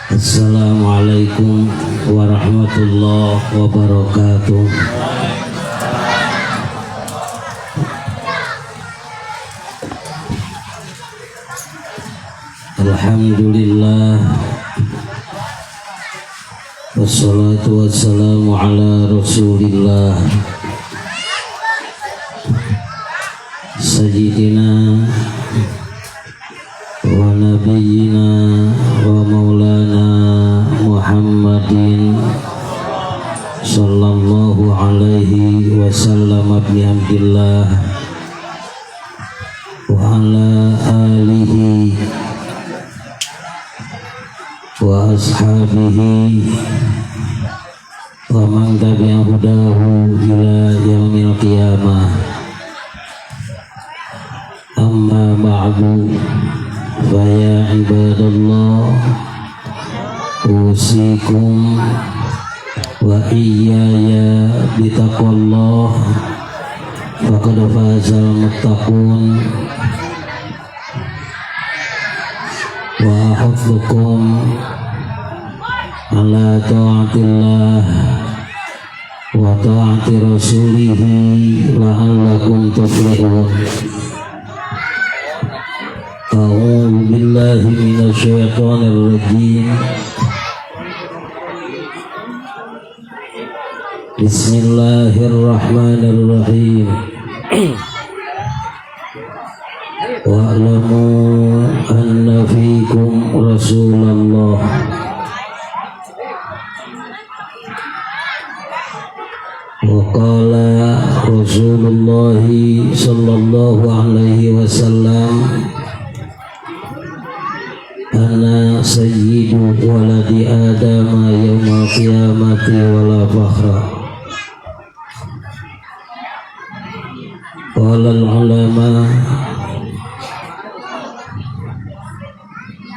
Assalamualaikum warahmatullahi wabarakatuh. Alhamdulillah, wassalatu wassalamu ala rasulillah sayyidina wa nabiyyina wa maulana Muhammadin sallallahu alaihi wasallam ibn Abdullah wa ala alihi wa ashabihi wa man tabi'a hudahu ila yaumil qiyamah. Amma ba'du, fa ya ibadallah, usikum wa iyaya bitaqwallah, faqad fazal muttaqun. Wa ahuddukum ala ta'atillah wa ta'ati rasulihi la'allakum tuflihun. A'udzu billahi minasyaitonir rajim. Bismillahirrahmanirrahim. Wa'lamu anna fikum Rasulullah. Wa qala Rasulullah sallallahu alaihi wasallam, ana sayyidu waladi adama yaumal qiyamati wala fakhra. Qala al-ulama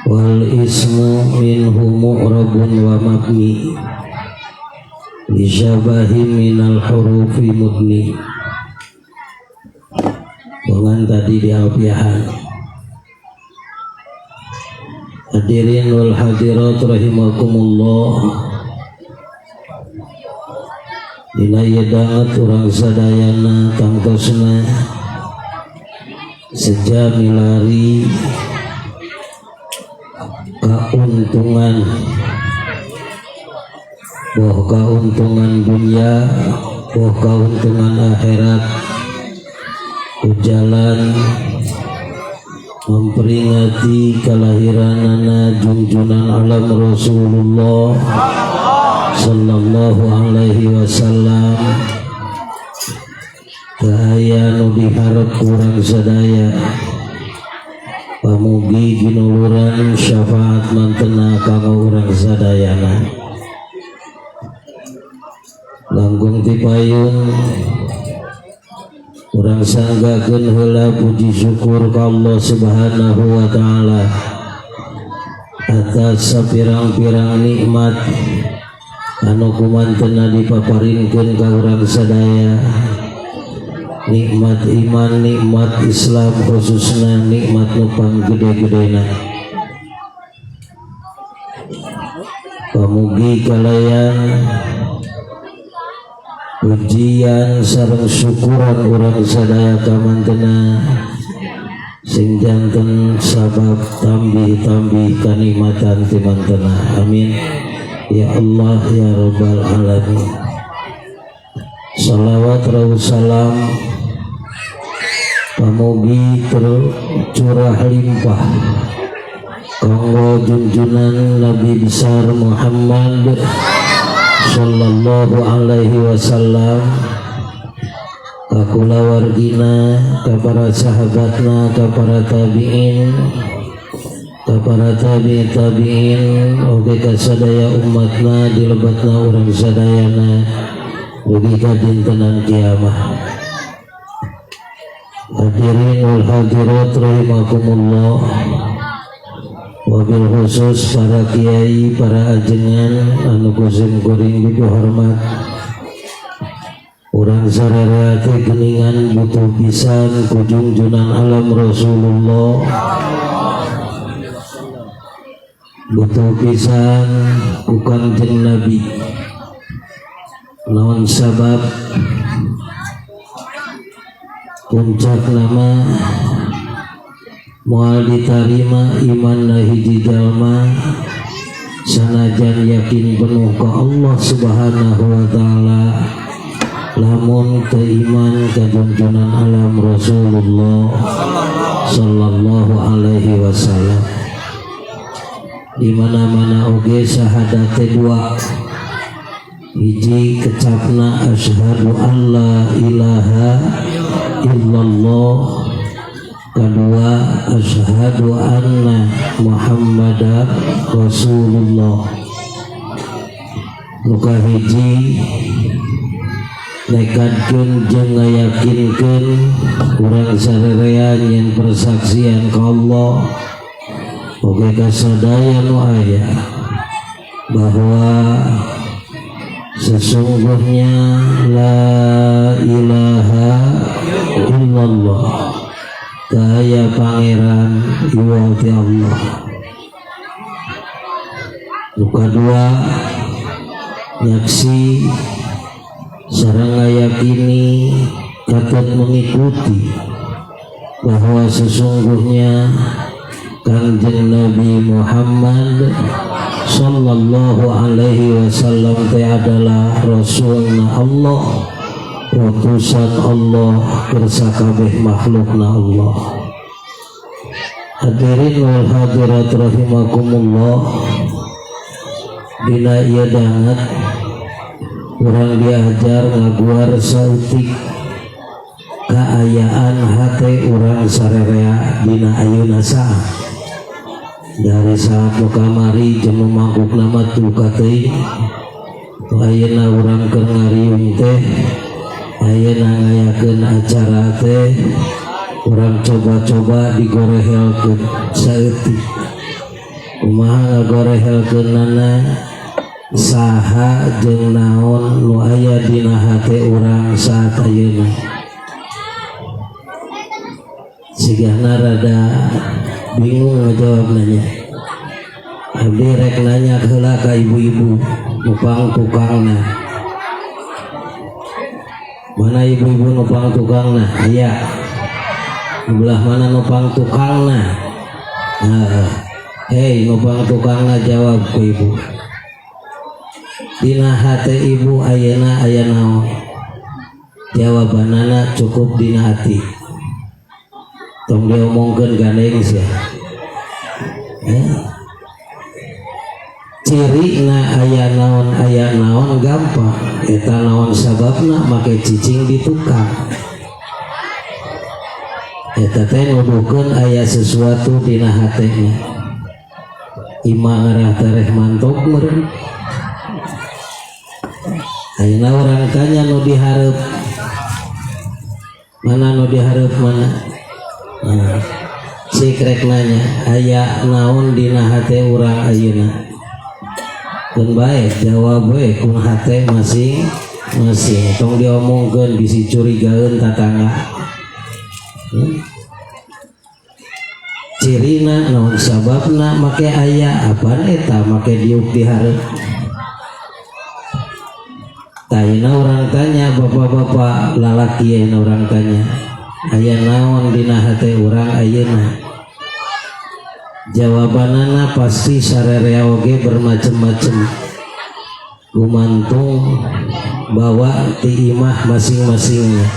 wal ismu minhu mu'rabun wa mabni li syabahi minal hurufi mudni. Dengan tadi di alfiahan. Hadirin wal hadirat rahimakumullah. Dina ieu danget urang sadayana tangtosna seja milari kauntungan, boh kauntungan dunia boh kauntungan akhirat, ku jalan memperingati kelahiranana junjunan alam Rasulullah sallallahu alaihi wasallam. Kaaya nu diharap kurang sadaya, pamugi ginuluran syafaat mantena kanggo urang sadayana. Langkung tipayun urang sanggakeun heula puji syukur ka Allah Subhanahu wa taala atas sapirang-pirang nikmat anu kumantena dipaparinkeun ka urang sadaya, nikmat iman, nikmat Islam, khususna nikmat nu panggede-gedena. Pamugi kalayan pujian sareng syukuran urang sadaya kamantena sing janten sabab tambih-tambih kanikmatan ti mantena. Amin ya Allah ya Rabbal alamin. Salawat salam pamugi tercurah limpah kanggo junjunan Nabi besar Muhammad sallallahu alaihi wasallam, ka kulawargina, ka para sahabatna, ka para tabi'in, ka para tabi'in tabi'in, oge ka sadaya umatna dilebatna urang sadayana dugi ka dintenan kiamah. Hadirin wal hadirat rahimakumullah, wabil khusus para kiai, para ajengan anu kusim kuring dihormat. Urang sararea teh geuningan butuh pisan ku junjunan alam Rasulullah. Butuh pisan ku Kangjeng Nabi. Naon sabab puncak nama moal ditarima iman hiji jalma sanajan yakin penuh ke Allah Subhanahu wa taala, lamun teu iman ka junjunan alam Rasulullah sallallahu alaihi wasallam. Di mana-mana oge syahadat teh dua: hiji kecapna asyhadu alla ilaha illallah, kedua asyhadu anna Muhammadar Rasulullah. Nu kahiji nekadkeun jeung ngayakinkeun urang sarerea nyen persaksian ka Allah oge ka sadaya nu aya bahwa sesungguhnya la ilaha illallah, teu aya pangeran iwal ti Allah. Nu kadua nyaksi sareng ngayakini katut mengikuti bahwa sesungguhnya Kangjeng Nabi Muhammad sallallahu alaihi wasallam teh adalah rasulna Allah, utusan Allah keur sakabeh makhlukna Allah. Hadirin wal hadirat rahimakumullah, dina ieu danget urang diajar ngaguar saeutik kaayaan hate urang sarerea dina ayeuna saat dari saat nu kamari jeung nu mangkuk nama duka teuing. Ayeuna urang keur ngariung teh, ayeuna ngayakeun acara teh, urang coba-coba digorehelkeun saeutik. Kumaha ngagorehelkeunana? Saha jeung naon nu aya dina hate urang saat ayeuna? Sigana rada bingung ngajawab nanya. Abdi rek nanya heula ka ibu-ibu nupang tukangna. Mana ibu-ibu nupang tukangna? Aya belah mana nupang tukangna? Nah, hei nupang tukangna, jawab ku ibu. Dina hate ibu ayeuna aya naon? Jawabanana cukup dina hati, tong diomongkeun, gandeng sia ya. Ciri na aya naon, aya naon gampang. Eta naon sababna make cicing di tukang? Eta teh nuduhkeun aya sesuatu dina hatena. Ima ngarah tereh mantok meureun. Ayeuna urang tanya nu dihareup. Mana nu dihareup, mana? Nah, cik rek nanya, aya naon dina hate urang ayeuna? Keun bae, jawab we ku hate masing-masing, tong diomongkeun, bisi curigaeun tatangga. Cirina naon sababna make aya apaan eta make diuk di hareup? Tayina urang tanya bapak-bapak lalaki, ayeuna urang tanya aya naon dina hate urang ayeuna? Jawabanana pasti sarerea oge bermacam-macam, gumantung bawa ti imah masing-masingnya.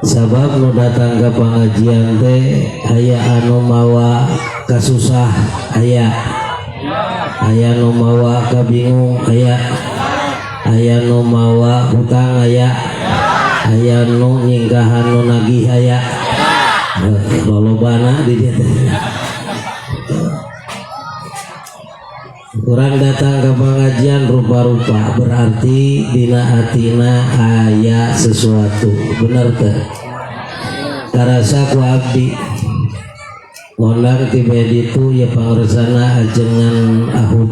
Sabab nu datang ke pengajian teh aya anu mawa kasusah, aya aya nu mawa kabingung, aya aya nu mawa hutang, aya aya nu nyinggahan nu nagih, aya lolobana di dieu teh. Kurang datang ke pengajian rupa-rupa, berarti dina atina aya sesuatu, bener teh? Karasa ku abdi ngondang ti itu ya pangersana ajengan ahud.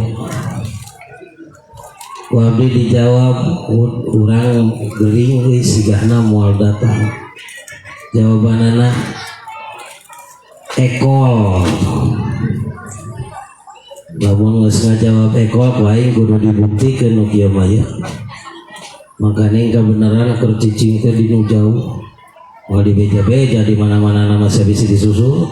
Ku abdi dijawab, urang gering euy, sigahna moal datang. Jawabanana ekol. Lamun geus ngajawab ekol ku aing kudu dibuktikeun nu kieu mah ya. Makanya kebenaran keur cicing teh di nu jauh. Mau dibeja-beja di mana-mana nama saya bisa disusul.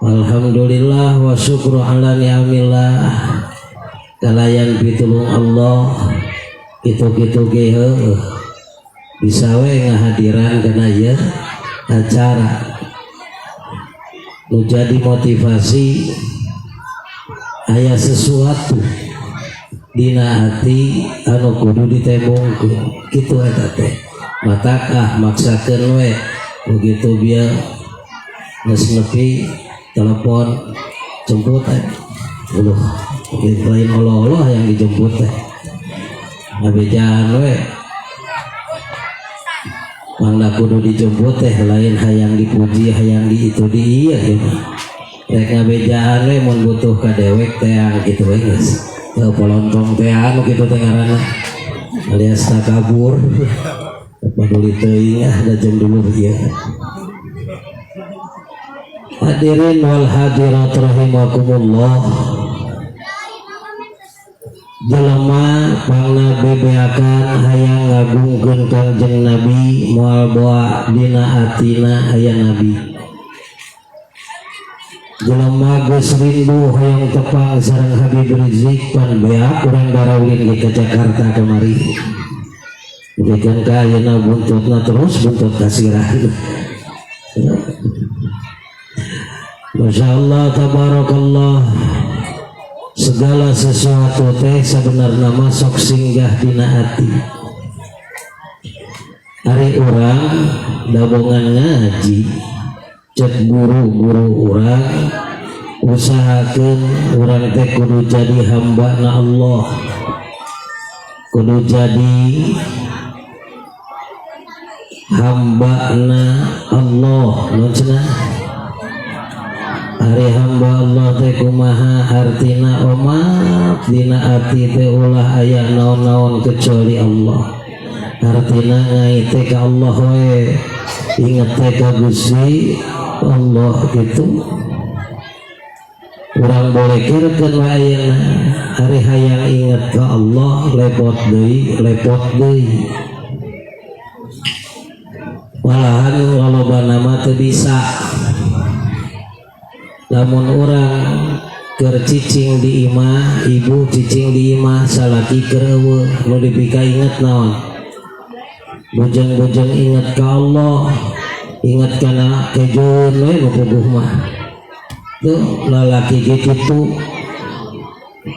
Alhamdulillah wa syukru ala ni'amillah. Kalayan pitulung Allah kitu-kitu ge heueuh. Bisa we ngahadiran kana ieu acara. Nu jadi motivasi aya sesuatu dina hati anu kudu ditembongkeun kitu eta teh. Matak ah maksakeun we begitu biar geus nepi telepon jemput teh. Uluh, lain Allah yang dijemput teh. Ngabejaan we. Mangga kudu dijemput teh lain hayang dipuji, hayang di itu di iya ya. Rek ngabejaan we mun butuh ka dewek teh gitu we geus. Teu polontong teh anu kitu teh ngaranna. Alias takabur. Paduli teuing ah da jeung dulu ieu. Hadirin wal hadirat rahimakumullah. Jelema pangna bebeakan hayang ngagungkeun Kangjeng Nabi moal boa dina atina aya nabi. Jelema geus rindu hayang tepang sareng Habib Rizieq pan beak urang daraulin ke Jakarta kamari. Berikan ka ayeuna buntutna terus buntut kasirah. Masya Allah, tabarakallah. Segala sesuatu teh sebenarnya masuk singgah dina hati. Ari urang dabongan ngaji, cek guru-guru urang usahakeun urang teh kudu jadi hamba na Allah, kudu jadi hamba na Allah. Non cenah? Ari hamba Allah teh kumaha artina? Omat dina ati teh ulah aya naon-naon kecuali Allah. Artina ngait teh ka Allah we, inget teh ka Gusti Allah gitu. Urang bolehkeun we ayeuna ari hayang inget ka Allah lepot deui, lepot deui. Malahan lolobana mah teu bisa. Lamun urang keur cicing di imah, ibu cicing di imah, salaki keur eueuh, nu dipika inget naon? Bujeng-bujeng inget ka Allah, inget kana kejeun we nu puguh mah. Tuh lalaki ge kitu.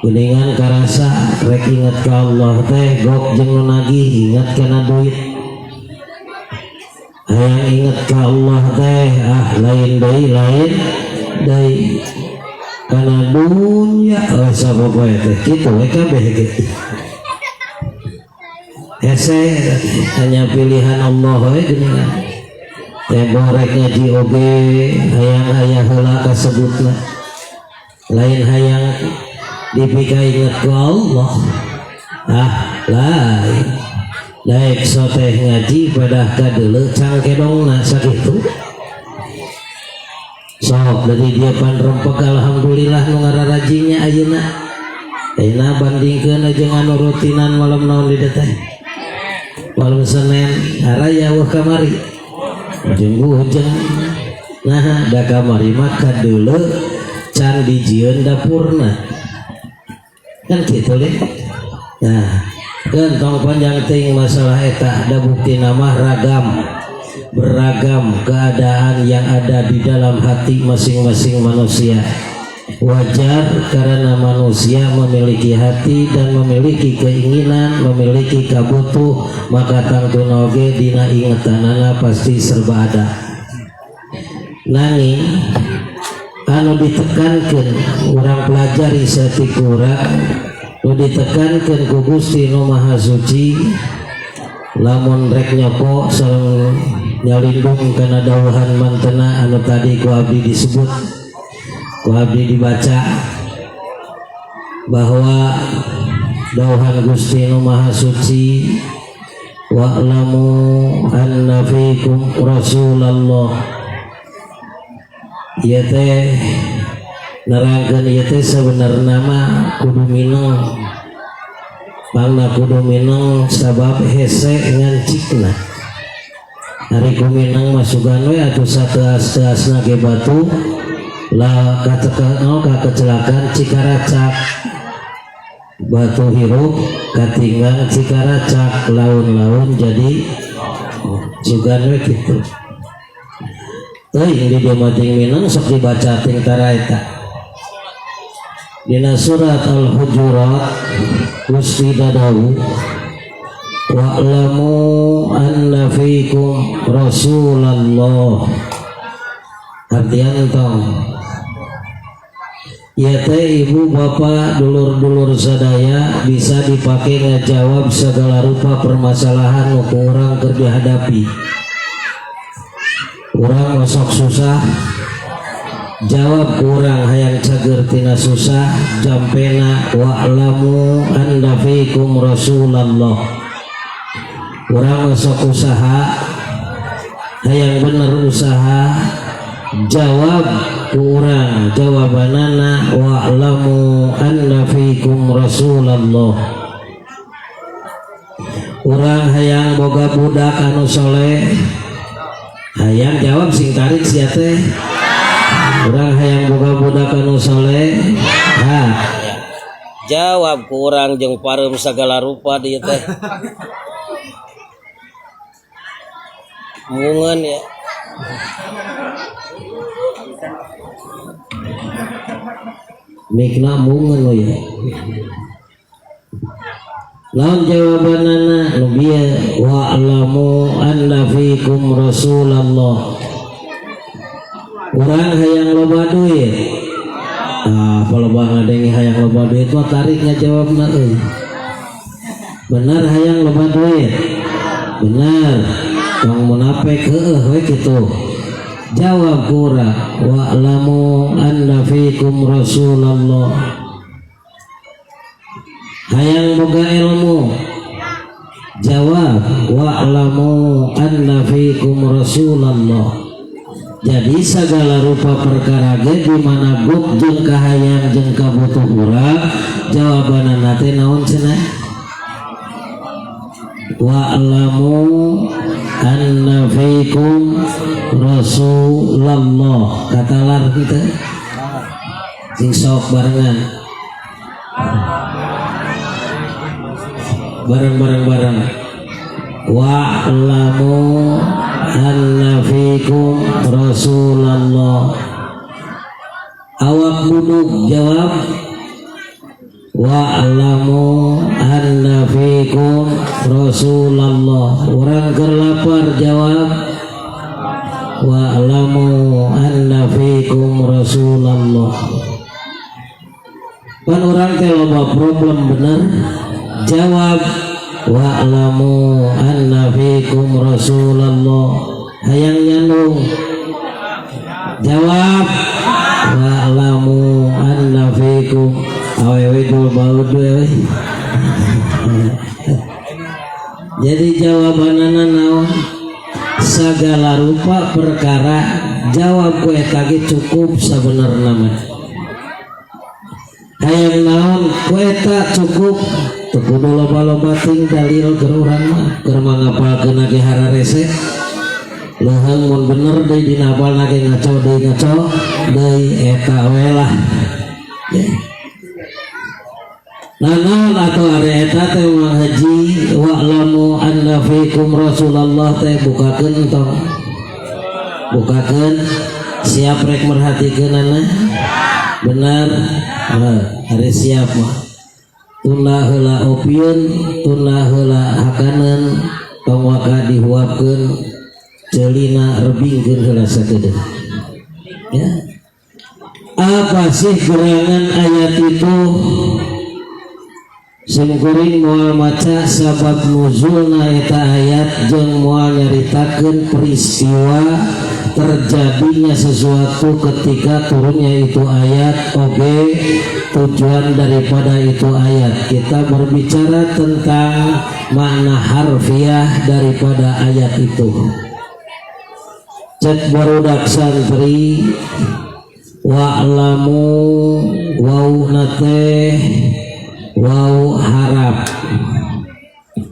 Geuningan karasa rek inget ka Allah teh gok jeung nu nagih inget kana duit. Hayang inget ka Allah teh ah lain deui, lain deui kana dunya asa popoe teh kitu we kabeh ge. Hese hanya pilihan Allah we geuningan. Teh rek ngaji oge hayang aya heula kasebutna. Lain hayang dipika inget ku Allah. Ah, lain. Daek soteh ngaji pada kadeuleu cangkedongna sakitu. Sok dari dia pan rempeg alhamdulillah nu ngararajingnya ayeuna. Ayeuna bandingkeun jeung anu rutinan malam naon di teh. Malam Senin araya wah kamari. Jeung ujeng. Nah, da kamari mah kadeuleu can dijieun dapurna. Kan kitu deh. Nah, kan tong panjang ting masalah eta da bukti nama ragam beragam keadaan yang ada di dalam hati masing-masing manusia. Wajar karena manusia memiliki hati dan memiliki keinginan, memiliki kabutuh, maka tangtuna oge dina ingetanana pasti serba ada. Nanging anu ditekankeun urang pelajari saeutik urang nu ditekankeun ku Gusti Nu Maha Suci lamun rek nyopo sareng nyalindung kana dawuhan mantena anu tadi ku abdi disebut, ku abdi dibaca bahwa dawuhan Gusti Nu Maha Suci wa'lamu anna fikum Rasulullah. Ieu teh Nerangkeun ieu teh sebenarna mah kudu mineng. Pangna kudu mineng sabab hese ngancikna. Ari ku mineng mah sugan we atuh sateas-teasna ge batu lah kaceka no kakecelakan cikaracak, batu hirup katinggang cikaracak, laun-laun jadi sugan we kitu. Teuing di dieu mah ting mineng, sok dibaca ting tara eta. Dina surat Al-Hujurat Gusti dawuh, "Wa'lamu anna fikum Rasulallah." Artian tong ya teh, ibu bapak, dulur-dulur sadaya, bisa dipakai ngajawab segala rupa permasalahan nu ku urang keur dihadapi. Urang osok susah, jawab ku urang hayang cager tina susah, jampena "Wa'lamu anna fikum Rasulallah." Urang osok usaha, hayang bener usaha, jawab ku urang jawabanana "Wa'lamu anna fikum Rasulallah." Urang hayang boga budak anu soleh, hayang, jawab sing tarik sia teh. Urang hayang boga budak anu soleh, ha, jawab ku urang jeung pareum sagala rupa dieu teh mungeun ya. Mikna mungeun we ya. Lawan jawabanana nu bieu, "Wa'lamu anna fikum Rasulallah." Urang hayang loba duit. Ah, loba ngadenge hayang loba duit mah tarik ngajawabna euy. Bener hayang loba duit? Bener. Tong munafik, heueuh we kitu. Jawab ku urang "Wa'lamu anna fikum Rasulallah." Hayang boga ilmu, jawab "Wa'lamu anna fikum Rasulallah." Jadi segala rupa perkara ge di mana guk jeung kahayang jeung kabutuh urang, jawabanana teh naon cenah? "Wa'lamu anna fikum Rasulallah." Katalar kita sing sok barengan, bareng bareng bareng. "Wa'lamu anna fikum Rasulallah." Awak duduk, jawab "Wa'lamu anna fikum Rasulallah." Urang keur lapar, jawab "Wa'lamu anna fikum Rasulallah." Pan urang teh loba problem, bener? Jawab "Wa'lamu anna fikum Rasulallah." Hayang nyandung, jawab "Wa'lamu anna fikum." Awewe dul baud we. Jadi jawabanana naon? Segala rupa perkara jawab ku eta ge cukup sabenerna mah. Hayang naon ku eta cukup, teu kudu loba-loba ting dalil keur urang mah, keur mangapalkeun ge hararese. Leuheung mun bener deui dina apalna ge ngaco deui, ngaco deui, eta we lah. Ya. Nah, naon atau ari eta teh Mang Haji, "Wa'lamu anna fikum Rasulullah" teh? Bukakeun tong, bukakeun. Siap rek merhatikeunana? Benar. Nah, ari siap mah tunda heula opieun, tunda heula hakaneun, tong waka dihuapkeun, ceulina rebingkeun heula sakedeung ya. Apa sih gerangan ayat itu? Simkuring moal maca sabab nuzulna eta ayat jeung moal nyaritakeun peristiwa terjadinya sesuatu ketika turunnya itu ayat, oke, tujuan daripada itu ayat. Kita berbicara tentang makna harfiah daripada ayat itu. Cek barudak santri, "Wa'lamu teh wau harap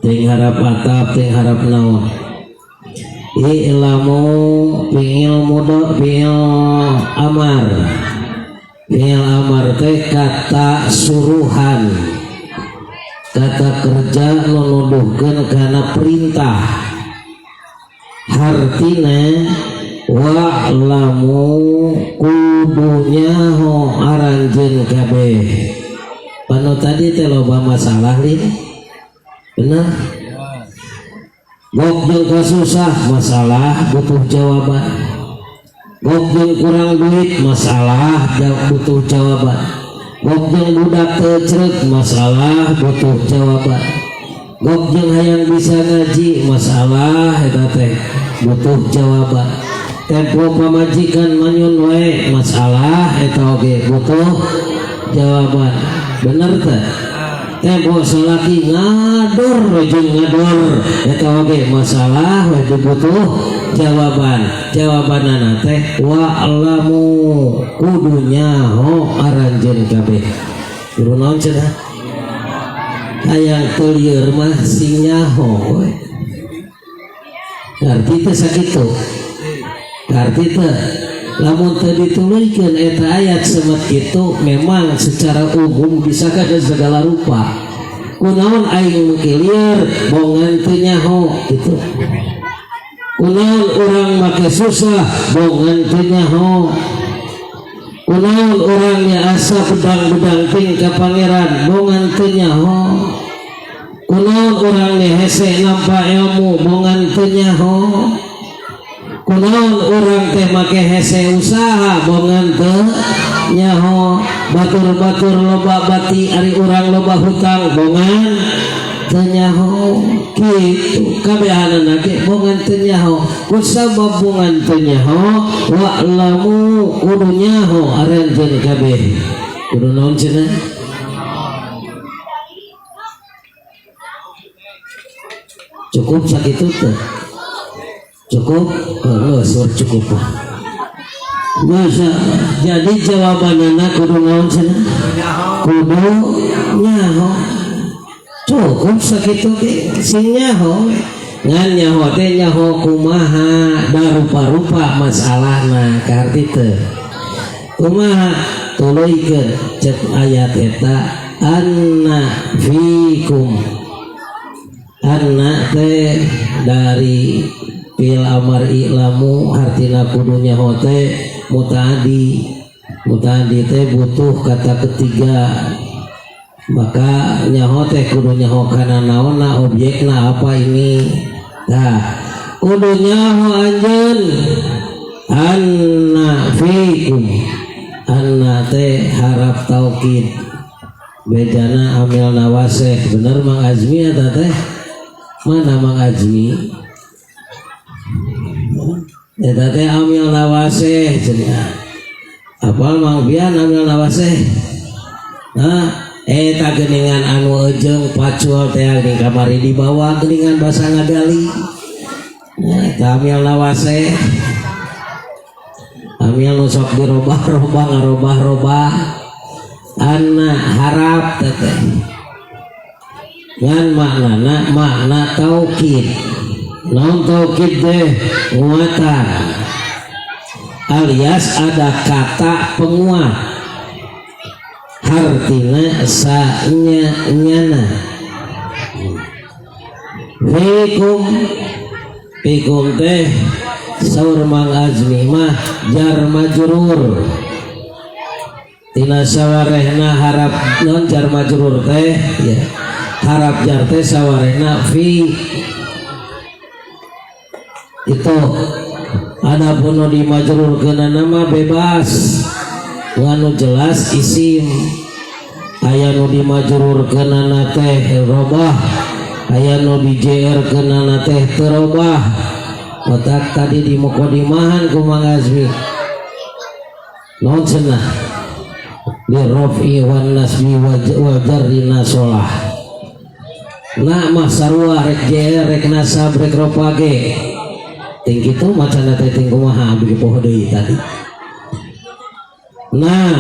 ting harap atap ting harap naon i'lamu fi'il mudo fi'il amar fi'il amar teh kata suruhan kata kerja nu nuduhkeun kana perintah hartina wa'lamu kudu nyaho aranjeun kabeh. Panu tadi teh loba masalah lin bener gok jeung kasusah masalah butuh jawaban gok jeung kurang duit masalah butuh jawaban gok jeung budak teu cerek masalah butuh jawaban gok jeung hayang bisa ngaji masalah eta teh butuh jawaban tempo pamajikan manyun wae masalah eta oge butuh jawaban bener teh tempo salaki ngador jeung ngador eta oge masalah we butuh jawaban jawabanana teh wa'lamu kudu nyaho aranjeun kabeh kudu naon cenah hayang teu lieur mah sing nyaho we ngarti teh sakitu ngarti teh lamun teu dituluykeun eta ayat semet kitu memang secara umum bisa kada segala rupa kunaon aing make lieur bongan teu nyaho kitu kunaon urang make susah bongan teu nyaho kunaon urangnya asa bedang-bedang ting ka pangeran bongan teu nyaho kunaon urangnya hese nampa ilmu bongan teu nyaho kunaon urang teh make hese usaha bongan teu nyaho batur-batur loba bati ari urang loba hutang bongan teu nyaho kitu kabehanana ge bongan teu nyaho kusabab bongan teu nyaho wa'lamu kudu nyaho aranjeun kabeh kudu naon cenah cukup sakitu teh cukup oh, sur cukup masa jadi jawabanana kudu naon cenah kudu nyaho cukup sakitu ge sing nyaho ngan nyaho teh nyaho kumaha da rupa-rupa masalahna kaharti teu kumaha tuluykeun cek ayat eta anna fikum anna teh dari fi'il amar i'lamu hartina kudu nyaho teh mutaaddi mutaaddi teh butuh kata ketiga maka nyaho teh kudu nyaho kana naonna objekna apa ini nah kudu nyaho anjeun anna fikum anna teh harap taukid bejana amil nawaseh bener Mang Azmi eta teh mana Mang Azmi eta teh amil nawaseh cenah apal Mang Bian amil nawaseh nah eta geuningan anu ejeung pacul teh geuning kamari dibawa geuningan basa ngagali nah eta amil nawaseh amil nu sok dirobah-robah ngarobah-robah anna harap teteh ngan maknana makna taukid naon taukid teh nguatan alias ada kata penguat hartina sanya nyana fikum fikum teh saur Mang Azmi mah jar majrur tina sawarehna harap non jar majrur teh ya harap jar teh sawarehna fi itu adapun nu dimajrur keuna nama bebas nganu jelas isim aya nu dimajrur keunana teh robah aya nu di JR keunana teh teu robah otak tadi di mukadimahan ku Mang Azmi naon cenah li raf'i wan nasbi wal jarri nasolah nah mah sarua rek JR rek nasab rek rofa ge ting kitu macana teh ting kumaha abdi poho deui tadi nah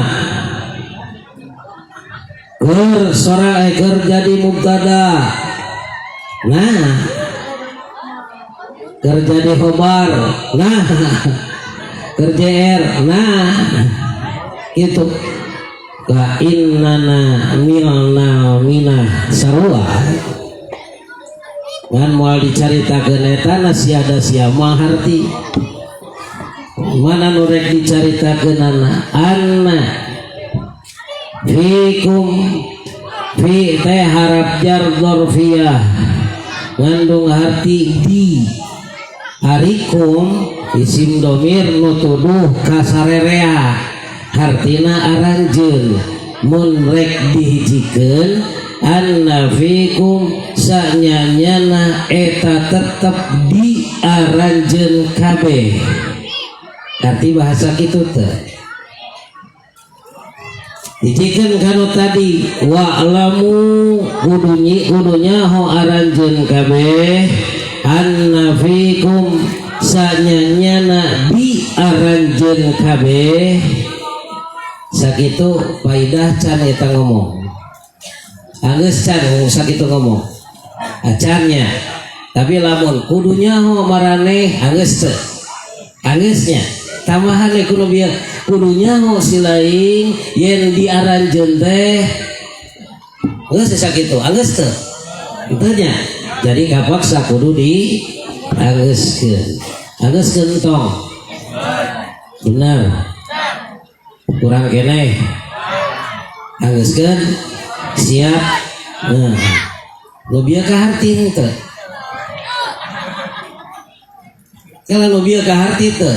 Keur sora keur jadi mubtada. Nah, keur jadi khobar. Nah, keur JR. Nah, itu ka innana milna minah sarua ngan moal dicaritakeun eta na siada sia moal harti. Mana nu rek dicaritakeunana? Anna fikum, fi teh harap jar dzarfiyah ngandung harti di, arikum isim domir nu tuduh ka sarerea, hartina aranjeun. Mun rek dihijikeun, anna fikum sanyanyana eta tetep di aranjeun kabeh. Arti bahasa kitu teh hijikeun kanu tadi, wa'lamu kudu kudu nyaho aranjeun kabeh, anna fikum sanyanyana di aranjeun kabeh. Sakitu faidah can eta ngomong? Anggeus can sakitu ngomong acannya? Tapi lamun kudu nyaho maraneh, anggeus teu? Anggeusnya tambahan we kudu bieu, kudu nyaho silaing yen di aranjeun teh. Geus sakitu anggeus teu? Henteu nya. Jadi kapaksa kudu di anggeuskeun. Anggeuskeun tong bener kurang keneh, anggeuskeun siap. Nah, nu bieu kaharti henteu? Kalau nu bieu kaharti teu?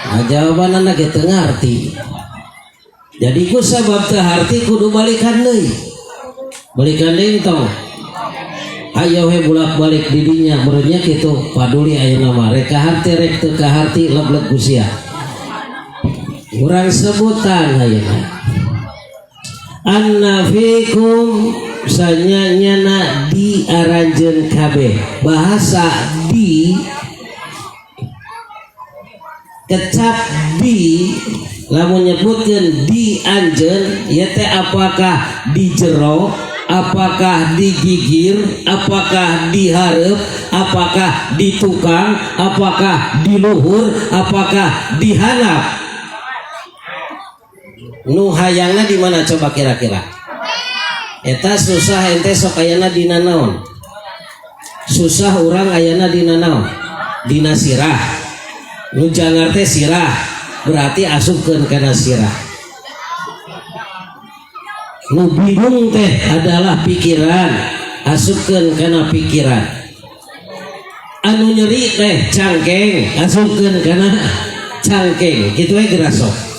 Nah, jawabanana ge teu ngarti. Jadi ku sabab teu harti kudu balikan deui. Balikan deui tong. Ayo we bolak-balik di dinya meureunnya kitu, paduli ayeuna mah rek kaharti rek teu kaharti, lebleg ku sia. Urang sebutan ayeuna. Anna fikum sanyanyana di aranjeun kabeh. Bahasa di, kecap di, lamun nyebutkeun di anjeun ieu teh apakah di jero, apakah di gigir, apakah di hareup, apakah di tukang, apakah di luhur, apakah di handap? Nu hayangna di mana coba kira-kira? Eta susah ente sok ayana dina naon? Susah urang ayana dina naon? Dina sirah. Nu jangar teh sirah, berarti asupkeun kana sirah. Nu bingung teh adalah pikiran, asupkeun kana pikiran. Anu nyeri teh cangkeng, asupkeun kana cangkeng. Kitu we geura sok.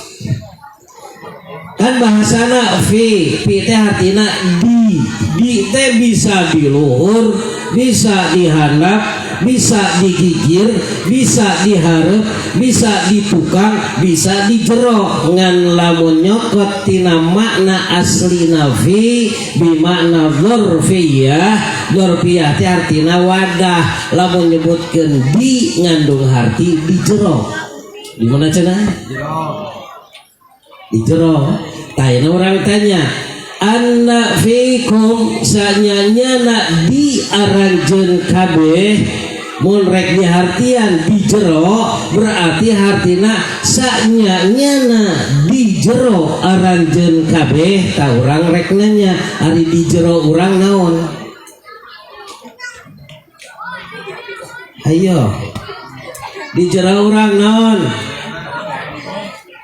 Kan bahasana fi, fi teh artina di, di teh bisa di luhur, bisa di handap, bisa digigir, bisa dihareup, bisa di tukang, bisa di jero. Ngan lamun nyokot tina makna aslina fi bimakna dzarfiyah, dzarfiyah teh artina wadah. Lamun nyebutkeun di ngandung harti di jero. Di mana cenah? Di jero. Tanya orang tanya, anna fikum sanyanyana di aranjeun kabeh, mun rek dihartian di jero berarti hartina sanyanyana di jero aranjeun kabeh. Ta urang rek nanya, ari di jero urang naon? Ayo, di jero urang naon?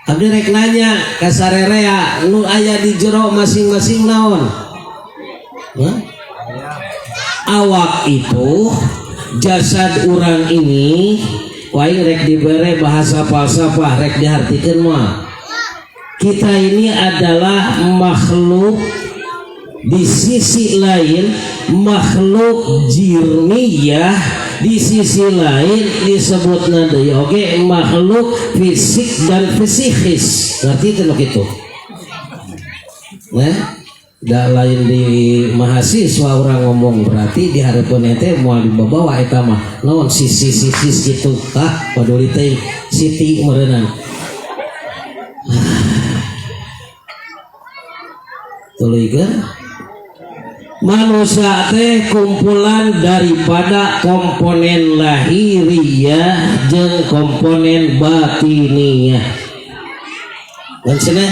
Abdi rek nanya ka sarerea, nu aya di jero masing-masing naon? Hah? Awak itu, jasad urang ini, waing rek dibere bahasa falsafah rek dihartikeun mah. Kita ini adalah makhluk, di sisi lain makhluk jirmiyah, di sisi lain disebut deui oge makhluk fisik dan psikis. Ngerti teu nu kitu? Nah, da lain di mahasiswa orang ngomong, berarti di hareupeun ente moal dibawa eta mah naon sisi-sisi gitu. Ah, paduli teh Siti meureunan. Tuluykeun. Manusia teh kumpulan daripada komponen lahiriah jeung komponen batiniah. Maksudnya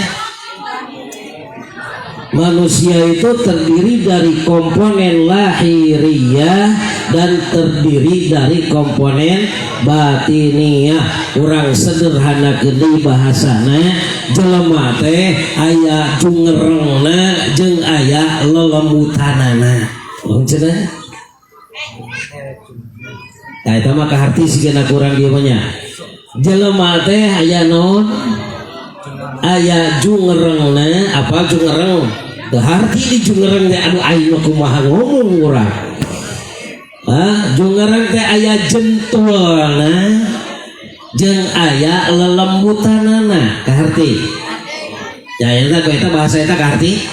manusia itu terdiri dari komponen lahiriah dan terdiri dari komponen batiniah. Kurang sederhana gede bahasana, jelema teh aya jungerengna jeung aya lelembutanana. Maksudnya, nah, eta mah kaharti sigana kurang dieu mah nya. Jelema teh aya naon? Aya jungerengna. Apa jungereng? Teu harti di jungereng teh. Aduh, aing mah kumaha ngomong urang. Ah, jungereng teh aya jentulna jeung aya lelembutanana. Kaharti ya eta ku eta bahasa eta kaharti?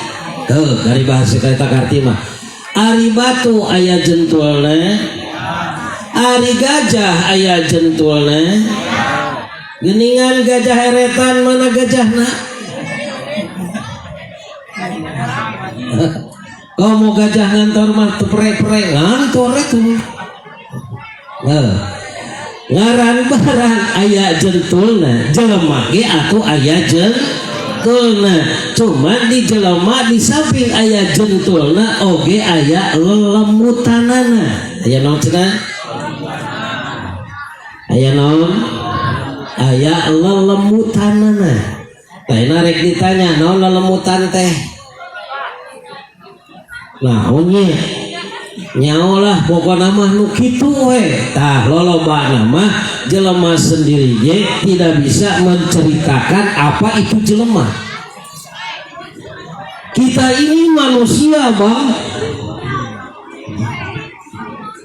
Heuh, dari bahasa eta kaharti mah. Ari batu aya jentulna, ari gajah aya jentulna. Geningan gajah eretan, mana gajahna? Kau mau gajah ngantor mah teu pere-pere ngantor itu. Nah, ngaran barang aya jentulna, jelema ge atuh aya jentulna. Cuman di jelema di samping aya jentulna oge aya lelemutanana. Aya naon cenah? Aya naon? Aya lelemutanana. Tah, rek ditanya naon lelemutan teh? Naon nya? Nyaho lah, pokokna mah nu kitu we. Tah, lolobana mah jelema sendiri ge tidak bisa menceritakan apa itu jelema. Kita ini manusia, Bang.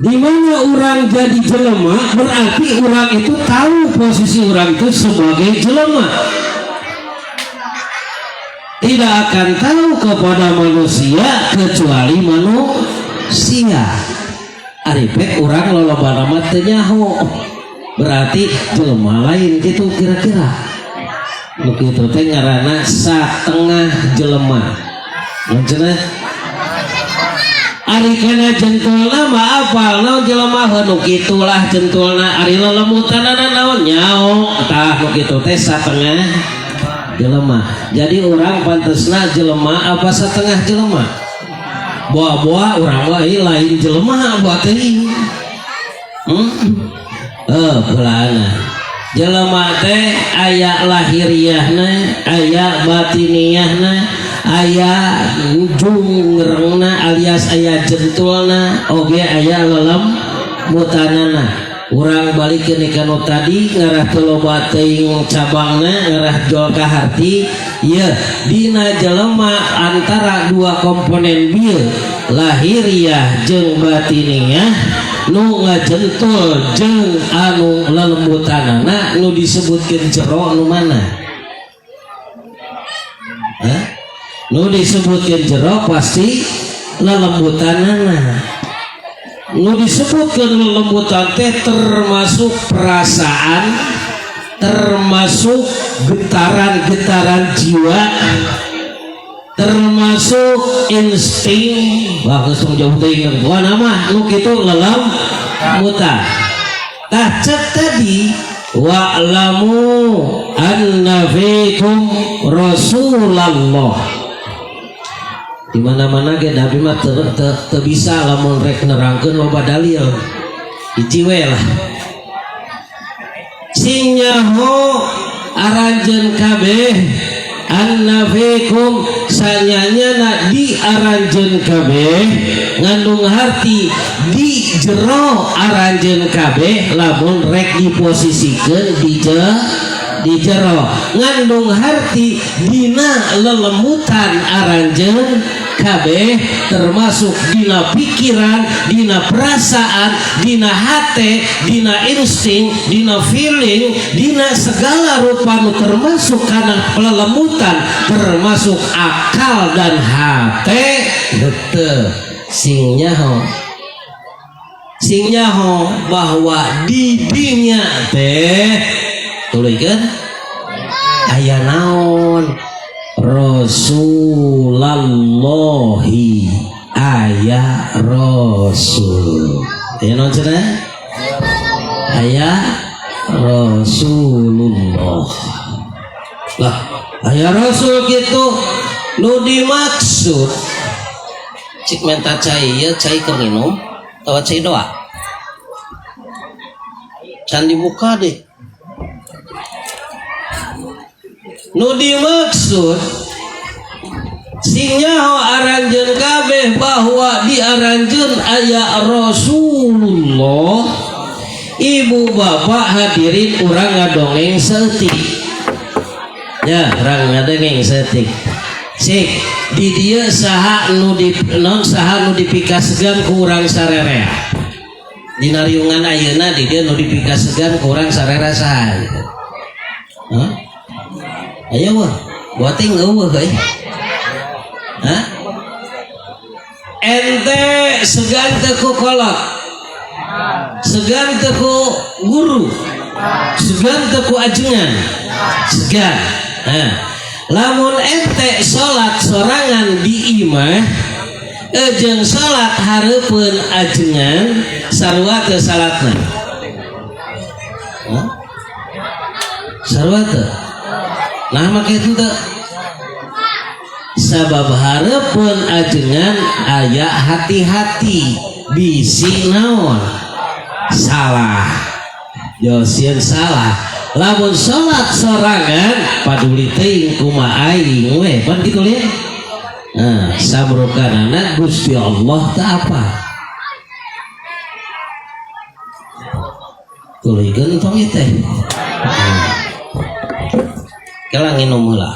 Di mana orang jadi jelema berarti orang itu tahu posisi orang itu sebagai jelema. Tidak akan tahu kepada manusia kecuali manusia. Ari pek urang lolobana mah teu nyaho. Berarti jelema lain gitu kira-kira. Nu kitu teh ngaranna satengah jelema. Maksudna ari kana jentulna mah apal naon jelema, heuh, nu kitulah jentulna. Ari lelemutanana naon? Nyaho. Tah, nu kitu teh satengah jelema. Jadi orang pantesna jelema apa setengah jelema? Boa-boa urang mah ieu lain jelema buat teuing. Eh, belana. Jelema teh aya lahiriahna, aya batiniahna, aya jungrengna alias aya jentulna, oge aya lelemutanana. Urang balik ke kanu tadi, ngarah teu loba teuing cabangna, ngarah jol ka harti ye. Dina jelema antara dua komponen bieu, lahiriah jeung batiniah, nu ngajentul jeung anu lelembutanana, nu disebutkeun jero nu mana? Hah? Nu disebutkeun jero pasti lelembutanana. Nu disebutkan lelembutan teh termasuk perasaan, termasuk getaran-getaran jiwa, termasuk insting. Wah, geus tong jauh teuing. Wah, nama nu kitu lelemutan. Tah, cek tadi, wa'lamu anna fikum Rasulullah. Di mana-mana ge Nabi mah teu teu teu bisa lamun rek nerangkeun loba dalil. Hiji we lah. Sing nyaho aranjeun kabeh, anna fikum sanyanyana di aranjeun kabeh, ngandung harti di jero aranjeun kabeh. Lamun rek diposisikeun di jero, ngandung harti dina lelemutan aranjeun kabeh, termasuk dina pikiran, dina perasaan, dina hate, dina insting, dina feeling, dina segala rupa nu termasuk kana lelemutan, termasuk akal dan hate. Betul, sing nyaho, sing nyaho bahwa di dinya teh tuluykeun aya naon. Rasulallahi aya Rasul. Aya naon cenah? Aya Rasulullah. Lah, aya Rasul gitu nu dimaksud cik menta cai ieu, cai keur nginum atawa cai doa? Can dibuka deh. Nu dimaksud sing nyaho aranjeun kabeh bahwa di aranjeun aya Rasulullah. Ibu bapak hadirin, urang ngadongeng saeutik ya, urang ngadongeng saeutik. Sik di dieu saha nu di non, saha nu dipikasegan ku urang sarerea dina riungan ayeuna? Di dieu nu dipikasegan ku urang sarera saha gitu? Hah? Ayo wah, buating eueuh euy. Hah? Ente segan teu ku kolot? Segan teu ku guru? Segan teu ku ajengan? Segan. Nah, lamun ente salat sorangan di imah jeung salat hareupeun ajengan, sarua teu salatna? Hah? Sarua teu? Nah, make teu? Sabab hareupeun ajengan aya hati-hati bisi naon salah, josieun salah. Lamun salat sorangan paduli teuing kumaha aing we, pan kitu lieu. Nah, samrukanana Gusti Allah teu apa tuluykeun tong ieu teh. Nah. Kela nginum heula.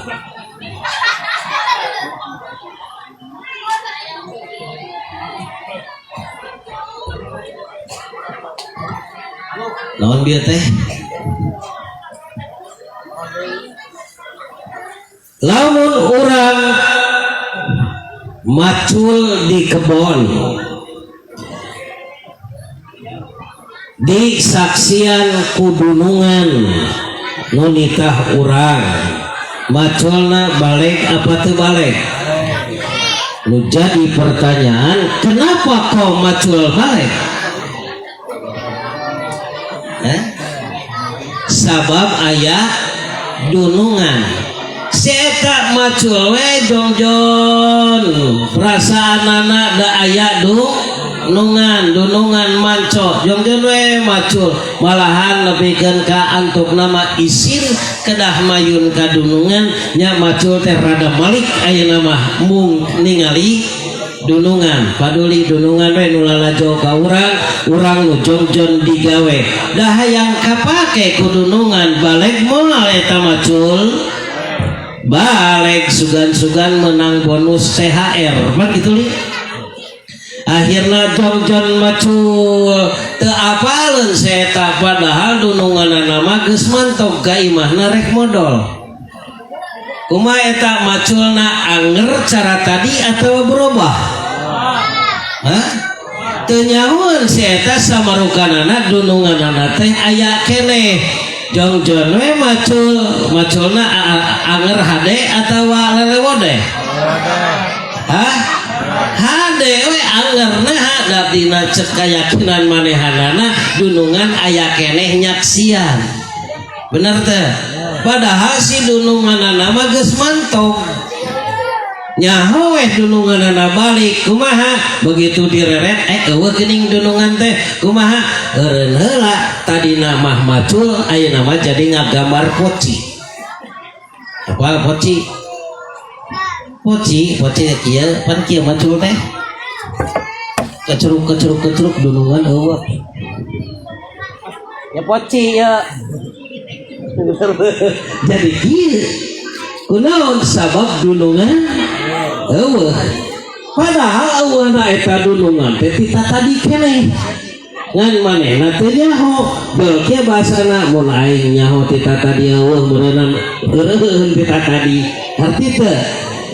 Naon bieu teh? Lamun urang macul di kebon di saksian ku dunungan nu nitah urang, maculna balik apa teu balik? Nu jadi pertanyaan, kenapa kau macul balik? Eh? Sabab aya dunungan. Si eta macul we jongjon perasaanana da aya dunungan, dunungan manco jongjon we macul, malahan nepikeun ka antuk nama isin kedah mayun ka dunungan nya. Macul teh rada malik ayeuna mah mung ningali dunungan, paduli dunungan we nu lalajo ka urang, urang nu jongjon digawe dah hayang kapake ku dunungan. Balik moal eta macul? Balik, sugan-sugan menang bonus THR mah gitu li. Akhirna jongjon macul teu apaleun eta, padahal dununganana mah geus mantog ka imahna rek modol. Kumaha eta maculna, anger cara tadi atau berubah? Hah? Teu nyahoeun si eta samarukanana dununganana teh aya keneh. Jongjon we macul, maculna anger hade atawa lelewode? Hah? Hade we anger. Nah, da dina cek kayakinan manehanana dunungan aya keneh nyaksian. Bener teh? Padahal si dununganana mah geus mantog. Nyaho weh dununganana balik kumaha? Begitu direret, eh, eueuh geuning dunungan teh. Kumaha? Eureun heula. Tadina mah macul, ayeuna mah jadi ngagambar poci. Apa poci? Poci, poci kieu pan, kieu macul teh. Keceruk keceruk keceruk, dunungan eueuh. Ya poci ya. Jadi kieu. Kunaon? Sabab dunungan eueuh. Padahal eueuhna eta dunungan teh ti tadi keneh. Ngan manehna teu nyaho. Beuh kieu bahasana, mun aing nyaho ti tadi eueuh, meureunna eureun ti tadi. Harti teu?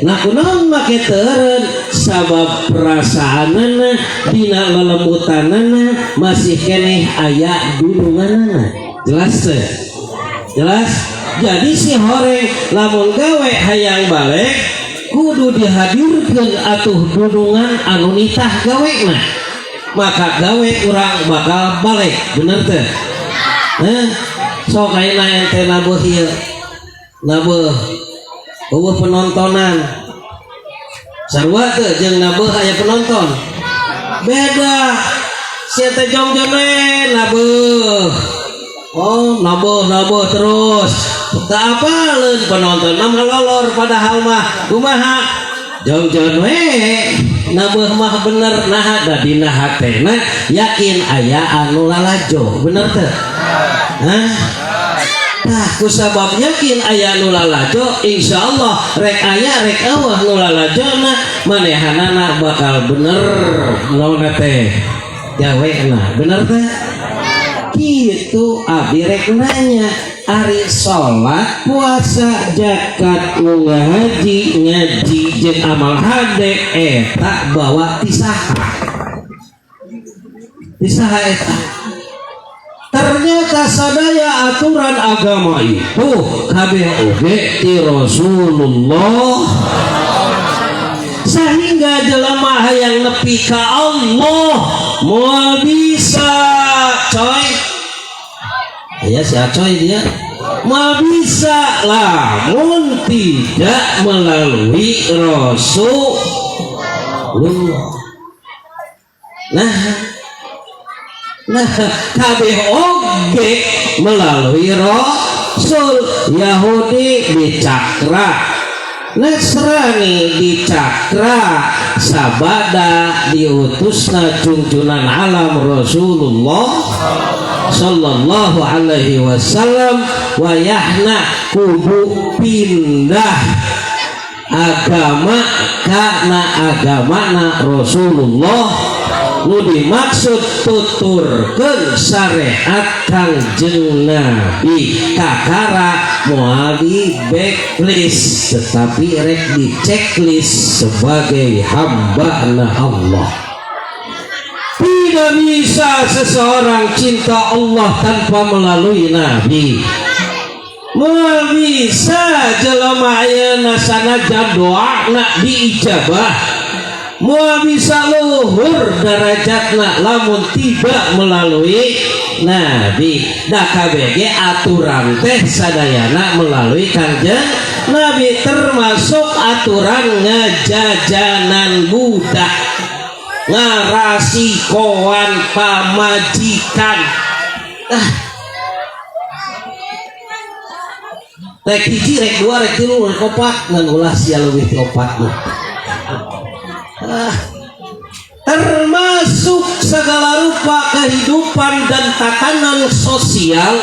Nah, kunaon make teu eureun? Sabab perasaanana dina lelembutanana masih keneh aya dununganana. Jelas teu? Jelas? Jadi si horeng lamun gawe hayang balik, kudu dihadirkan atuh dunungan anu nitah gawena, maka gawe urang bakal balik. Bener teh? Heh? Sok ayeuna ente nabuh ieu, nabuh euweuh penontonan, sarua teu jeung nabuh aya penonton? Beda. Sia teh jongjon we nabuh, oh, nabuh nabuh terus, teu apaleun penonton mah ngalolor. Padahal mah kumaha jongjon we nabuh mah bener. Nah, da dina hatena yakin aya anu lalajo. Bener teu? Hah? Tah, kusabab yakin aya nu lalajo, insyaallah rek aya rek euweuh nu lalajona, manehanana bakal bener naonna teh, gawena. Bener teh? Gitu. Abdi rek nanya, ari salat, puasa, zakat, munggah haji, ngaji jeung amal hade eta bawa ti saha? Ti saha eta? Ternyata sadaya aturan agama itu kabeh oge ti Rasulullah, sehingga jelema hayang nepi ka Allah moal bisa, coy. Ya, si Acoy dia moal bisa lamun tidak melalui Rasulullah. Nah, kabeh oge melalui Rasul. Yahudi dicakra, Nasrani dicakra, sabada diutusna junjunan alam Rasulullah sallallahu alaihi wasallam, wayahna kudu pindah agama karena agamana Rasulullah, nu dimaksud tuturkeun syariat Kangjeng Nabi. Kakara moal di blacklist, tetapi rek di checklist sebagai hamba na Allah. Tidak bisa seseorang cinta Allah tanpa melalui Nabi. Moal bisa jelema ayeuna sanajan doana diijabah, moal bisa luhur derajatna lamun tidak melalui Nabi. Da KBG aturan teh sadayana melalui Kangjeng Nabi, termasuk aturan ngejajanan budak, ngarasikoan pamajikan. Ah, rek hiji, rek dua, rek tilu, rek opat, ngan ulah sia leuwih ti opat mah. Ah, termasuk segala rupa kehidupan dan tatanan sosial,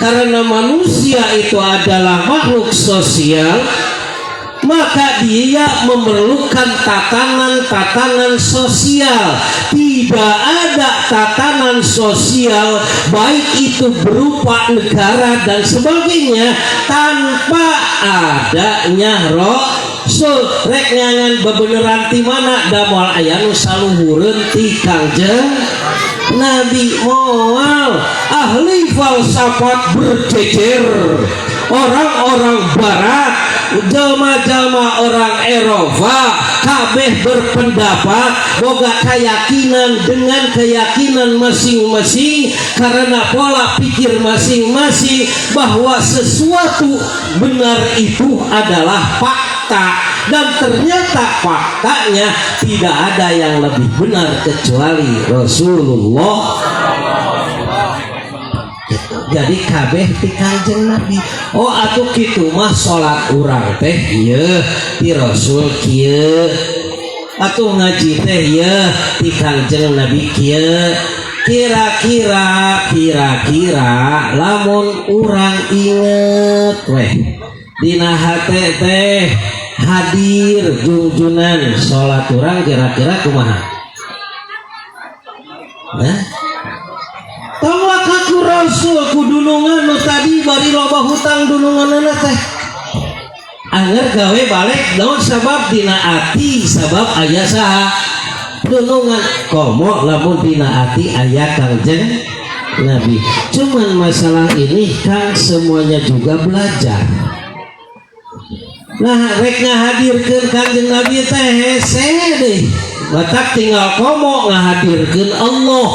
karena manusia itu adalah makhluk sosial, maka dia memerlukan tatanan-tatanan sosial. Tidak ada tatanan sosial, baik itu berupa negara dan sebagainya, tanpa adanya Rasul. Rek nyangan bebeneran ti mana da moal aya nu saluhureun ti Kangjeng Nabi? Moal. Ahli falsafat berjejer, orang-orang barat, jelma-jelma orang Eropa, kabeh berpendapat boga keyakinan dengan keyakinan masing-masing karena pola pikir masing-masing bahwa sesuatu benar itu adalah fakta, dan ternyata faktanya tidak ada yang lebih benar kecuali Rasulullah. Jadi kabeh ti Kanjeng Nabi. Oh, atuh kitu mah salat urang teh ieu ti Rasul kieu, atuh ngaji teh ieu ti Kanjeng Nabi kieu. Kira-kira, kira-kira lamun urang inget weh dina hate teh hadir junjunan, salat urang kira-kira kumaha? Nah, tong waka ku Rasul, ku dunungan nu tadi bari loba hutang dununganana teh. Anger gawe balik. Naon sabab? Dina ati sabab aya saha? Dunungan. Komo lamun dina ati aya Kangjeng. Nabi. Cuman masalah ini kan semuanya juga belajar. Nah, rek ngahadirkeun Kanjeng Nabi teh hese deh. Matak tinggal komo ngahadirkeun Allah.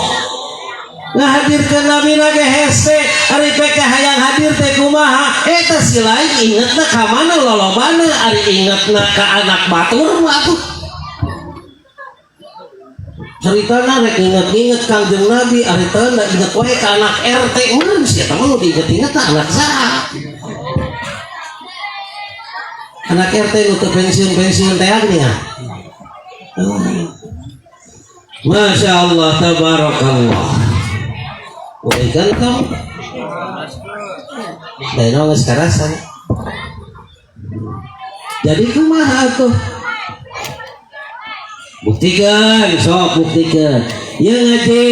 Ngahadirkeun Nabi lagi hese, ari PK hayang hadir teh kumaha? Eta si lain ingetna ka mana lolobana, ari ingetna ka anak batur mah atuh. Ceritana rek inget-inget Kangjeng Nabi, ari teu inget wae ka anak RT, meureun sia mah nu diinget-inget anak saha? Anak RT nu teu pensiun-pensiun teh nya. Masya Allah, tabarakallah. Kan kamu dan geus karasan. Jadi kumaha tuh? Buktikan, sok buktikan. Ya ngaji,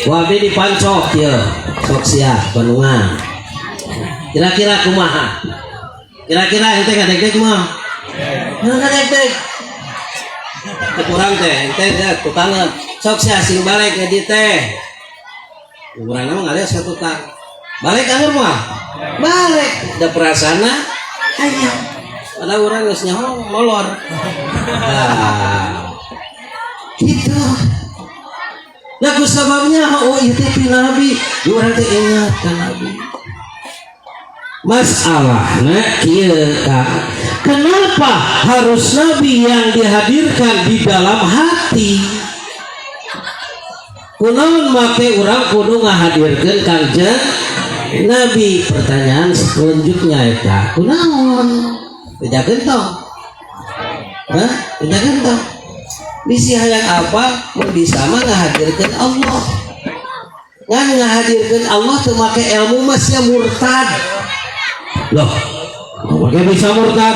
wabi dipancok ya. Sok siap, Bandungan. Kira-kira kumaha? Kira-kira ente ngadeg-deg mah? Ngadeg-deg. Kurang teh, ente teh tukangan. Sok sia sing balik ngaji teh. Urang mah ngalias ka tukang. Balik anggur mah? Balik. Da perasaanna aya. Padahal urang geus nyaho molor. Nah, gitu. Nah, ku sababnya oh ieu teh ti Nabi, urang teh ingat ka Nabi. Masalahnya kieu, Kak. Kenapa harus Nabi yang dihadirkan di dalam hati? Kunaon make urang kudu ngahadirkeun Kangjeng Nabi? Pertanyaan selanjutnya eta, kunaon? Bejakeun tong. Hah? Bejakeun tong. Bisi hayang apa? Mun bisa mah ngahadirkeun Allah. Ngan ngahadirkeun Allah teu make ilmu mah sia murtad. Loh, make bisa murtad?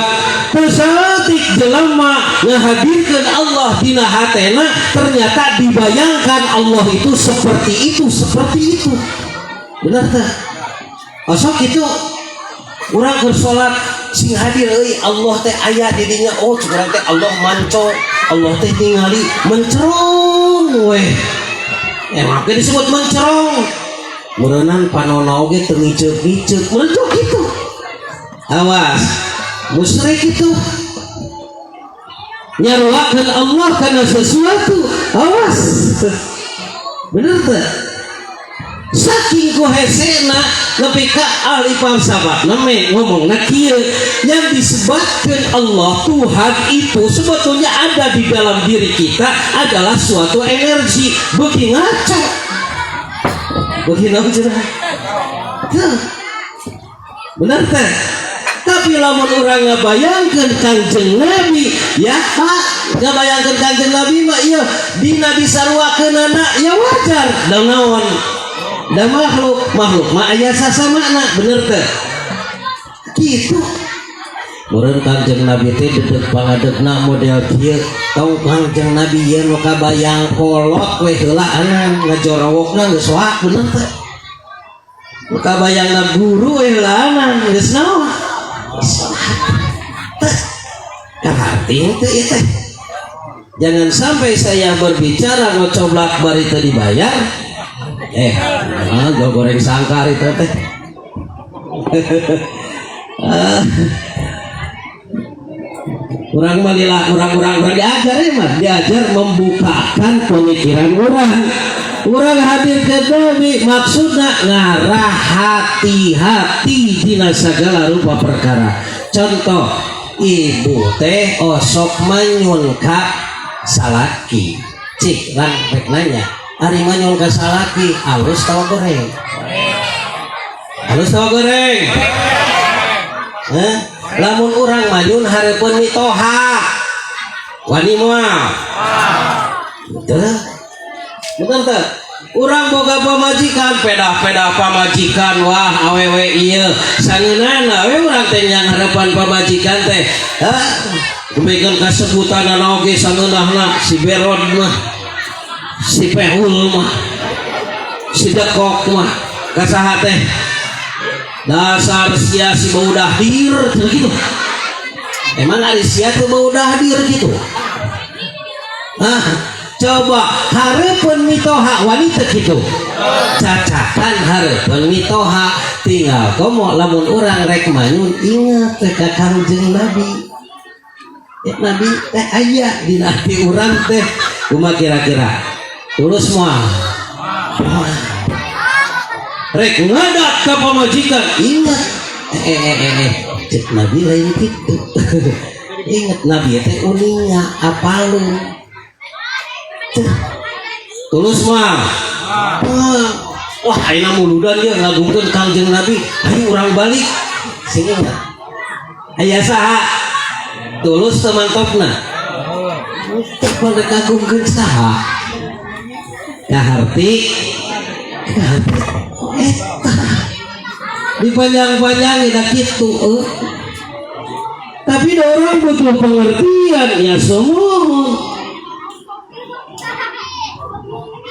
Teu saeutik jelema ngahadirkeun Allah dina hatena, ternyata dibayangkan Allah itu seperti itu, seperti itu. Benar teh? Osok itu urang keur salat sing hadir euy Allah teh aya di dinya, oh cek urang teh Allah manco, Allah teh tingali mencerong weh. Emang ge disebut mencerong. Meureunan panona oge teu ngiceuk-ngiceuk, meureun gitu. Awas, musyrik itu nyaruakeun Allah karena sesuatu. Awas. Bener teh? Saking ku hesena nepi ka ahli falsafah name ngomongna kieu, yang disebutkan Allah Tuhan itu sebetulnya ada di dalam diri kita adalah suatu energi. Beuki ngaco, beuki naon cenah? Teu. Bener teh? Tapi lamun urang ngabayangkeun Kangjeng Nabi, ya Pak, ngabayangkeun Kangjeng Nabi mah ieu dina disaruakeunana ya wajar. Da naon? Da makhluk, makhluk mah aya sasamana, bener teh? Gitu. Meureun Kangjeng Nabi teh dedeg pangadegna model kieu, tong Kangjeng Nabi ieu nu kabayang kolot we heula anan ngajorowokna geus soak, bener teh? Nu kabayangna guru we heula anan geus naon? Soak. Teh. Kaharti teh ieu teh. Jangan sampai saya berbicara ngocoblak bari teu dibayar. Ah, goreng sangkar itu teh. Ah. Urang mah lila, urang-urang urang diajar ya mah, diajar membukakan pemikiran orang. Urang hadir ke Nabi maksudna ngarah hati-hati dina segala rupa perkara. Contoh, ibu teh osok manyun ka salaki. Cik, rang rek nanya, ari manyun ka salaki alus tawa goreng? Alus tawa goreng? Hah? Lamun urang manyun hareupeun mitoha wani moal? Betul, betul teu? Urang boga pamajikan, pedah-pedah pamajikan, wah awewe ieu sangeunana we urang teh nyang hareupan pamajikan teh. Hah? Kumekeun kasebutanana oge sangeunahna, si Berod mah, si Pehul mah, si Dekok mah, ka saha teh, dasar sia si bau dahdir gitu. Emang ari sia teh bau dahdir gitu? Ah, Coba hareupeun mitoha wani teu kitu? Cacakan hareupeun mitoha, tinggal komo lamun urang rek manyun, ingat teh ka Kangjeng Nabi. Ya, Nabi teh aya dina hati urang teh. Kumaha kira-kira? Tulus moal? Rek ngadat ka pamajikan, ingat, eh eh eh eh cek Nabi lain kitu. Ingat, Nabi teh uninga, apaleun. Tulus moal? Wah, ayeuna muludan dia ngagungkeun Kangjeng Nabi, ayo urang balik, sing ingat aya saha? Tulus teu mantopna? Teu pada kagungkeun saha? Kaharti, kaharti. Oh, eta dipanjang-panjang da kitu eh. Tapi orang butuh pengertian ya, semua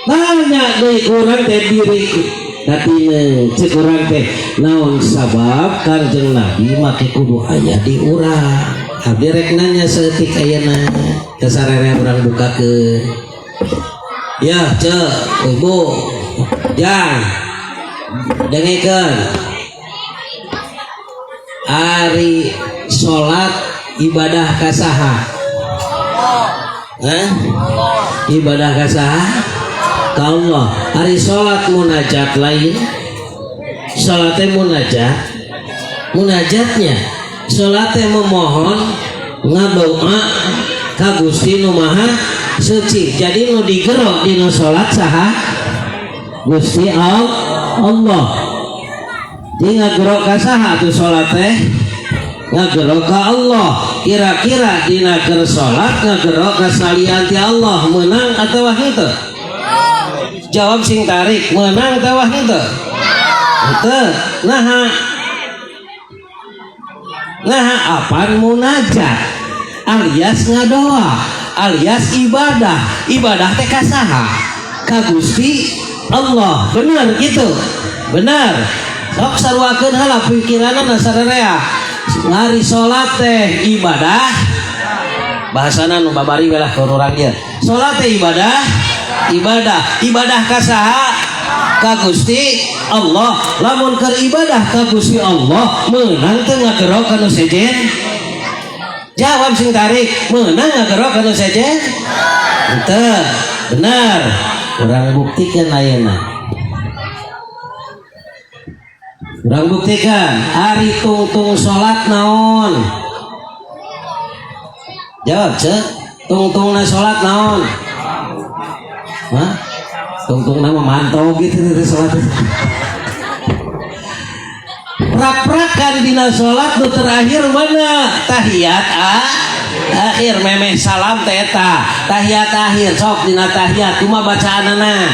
tanya deui kurang teh diriku. Katina cek urang teh, naon sabab Kangjeng Nabi make kudu aya di urang? Abdi rek nanya saeutik ayeuna ka sararea. Urang bukakeun ya, cek Ibu, jang dengekeun. Ari salat ibadah ka saha? Hah? Ibadah ka saha? Ka Allah. Ari salat munajat lain? Salatnya munajat, munajatnya salatnya memohon, ngadoa ka Gusti Nu Maha Suci. Jadi nu digero dina salat saha? Gusti Allah. Jadi ngagero ka saha tuh salat teh? Ngagero ka Allah. Kira-kira dina keur salat ngagero ka salian ti Allah menang atau henteu? Jawab sing tarik, menang atau henteu? Henteu. Naha? Nah, apaan munajat alias ngadoa alias ibadah. Ibadah teh ka saha? Ka Gusti Allah. Benar gitu? Benar. Sok saruakeun heula pikiranna sararea. Ari salat teh ibadah, bahasana nu babari we lah keur urang ieu. Salat teh ibadah, ibadah. Ibadah ka saha? Ka Gusti Allah. Lamun keur ibadah ka Gusti Allah, meunang teu ngagero ka nu sejen? Jawab sing tarik, meunang ngagero ka nu sejen? Henteu. Benar. Urang buktikan ayeuna. Urang buktikan, ari tungtung salat naon? Jawab, cek. Tungtungna salat naon? Hah? Tungtung nama mantau gitu dari salat. Prak-prakan dina salat nu terakhir mana? Tahiyat ah akhir, memeh salam teh eta tahiyat akhir. Sok dina tahiyat kumaha bacaanana?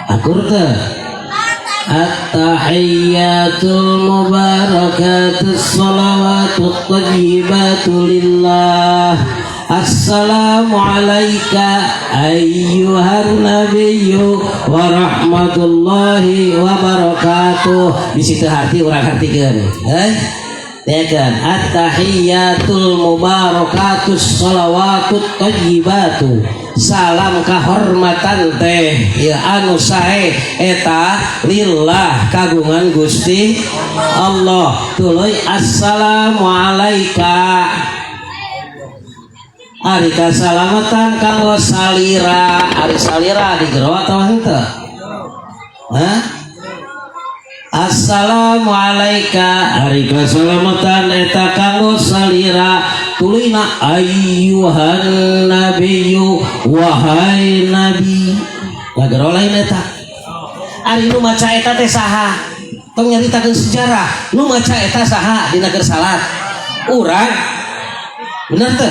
Akur teu? At-tahiyyatul mubarakatus salawatut thayyibatu lillah. Assalamu alayka ayyuhan nabiyyu wa rahmatullahi wa barakatuh. Di situ hati urang hartikeun. Eh? Ya kan? At-tahiyyatul mubarakatus salawatut thayyibatu. Salam kahormatan teh ya anu sae eta lillah kagungan Gusti Allah. Tuluy assalamu alaika, ari kasalamatan kanggo salira. Ari salira digero atau henteu? Hah? Assalamu alaika, ari kasalamatan eta kanggo salira. Tuluyna ayyuhan nabiyyu, wahai nabi. Ngagero lain eta? Ari nu maca eta teh saha? Tong nyaritakeun sejarah. Nu maca eta saha dina keur salat? Urang. Bener teu?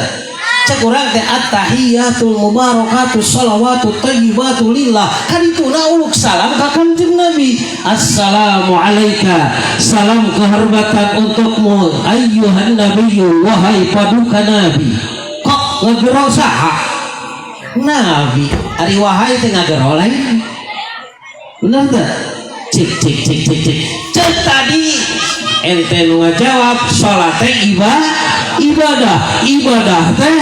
Cek urang teh at-tahiyatul mubarakatus salawatut thayyibatu lillah, kan ituna uluk salam ka Kanjeng Nabi. Assalamu alaika, salam kehormatan untukmu, ayyuhan nabiyyu, wahai paduka nabi. Kok ngagero saha? Nabi. Ari wahai teh ngagero lain? Bener teu? Cik cik cik cik cik cek, tadi ente nu ngajawab salat teh ibadah, ibadah teh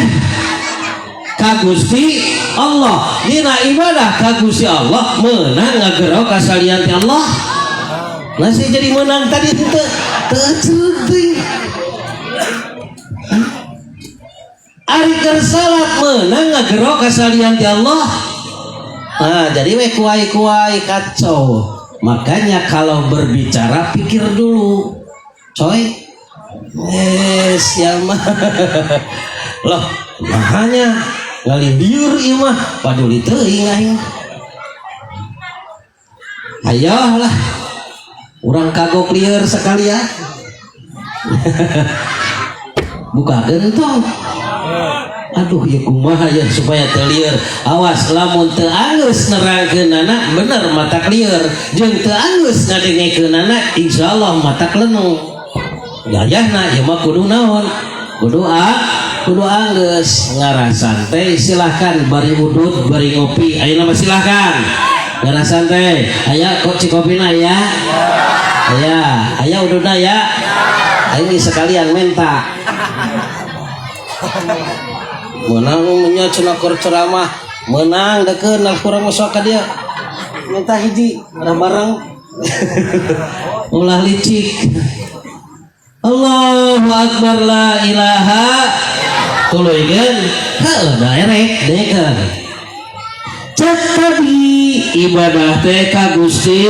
ka ka Gusti Allah. Dina ibadah ka Gusti Allah meunang ngagero ka salian ti Allah. Masih jadi menang tadi teu teu teuing. Ari keur salat meunang ngagero ka salian ti Allah. Nah, jadi we kuai-kuai kacau. Makanya kalau berbicara pikir dulu. Coy. Siapa? Loh, makanya ngali liur ieu mah paduli teuing aing. Ayo lah. Urang kagok lieur sekalian. Buka gentong. Aduh ya kumaha ya supaya teu lieur. Awas lamun teu anggeus nerangkeunana bener mata lieur. Jeung teu anggeus ngadengekeunana insyaallah mata lenung. Gayahna ieu mah kudu naon? Kudu kudu anggeus ngarasan teh silahkan bari udut bari ngopi. Ayeuna mah silahkan. Ngarasan teh aya kok cikopina ya. Aya, aya udutna ya. Aing sekalian menta. Menang nya cenah keur ceramah, menang deukeun kurang masuk ka dia. Minta hiji bareng-bareng. Ulah licik. Allahu akbar la ilaha tuluykeun heuh da erek dekeun. Cek tadi ibadah teh ka Gusti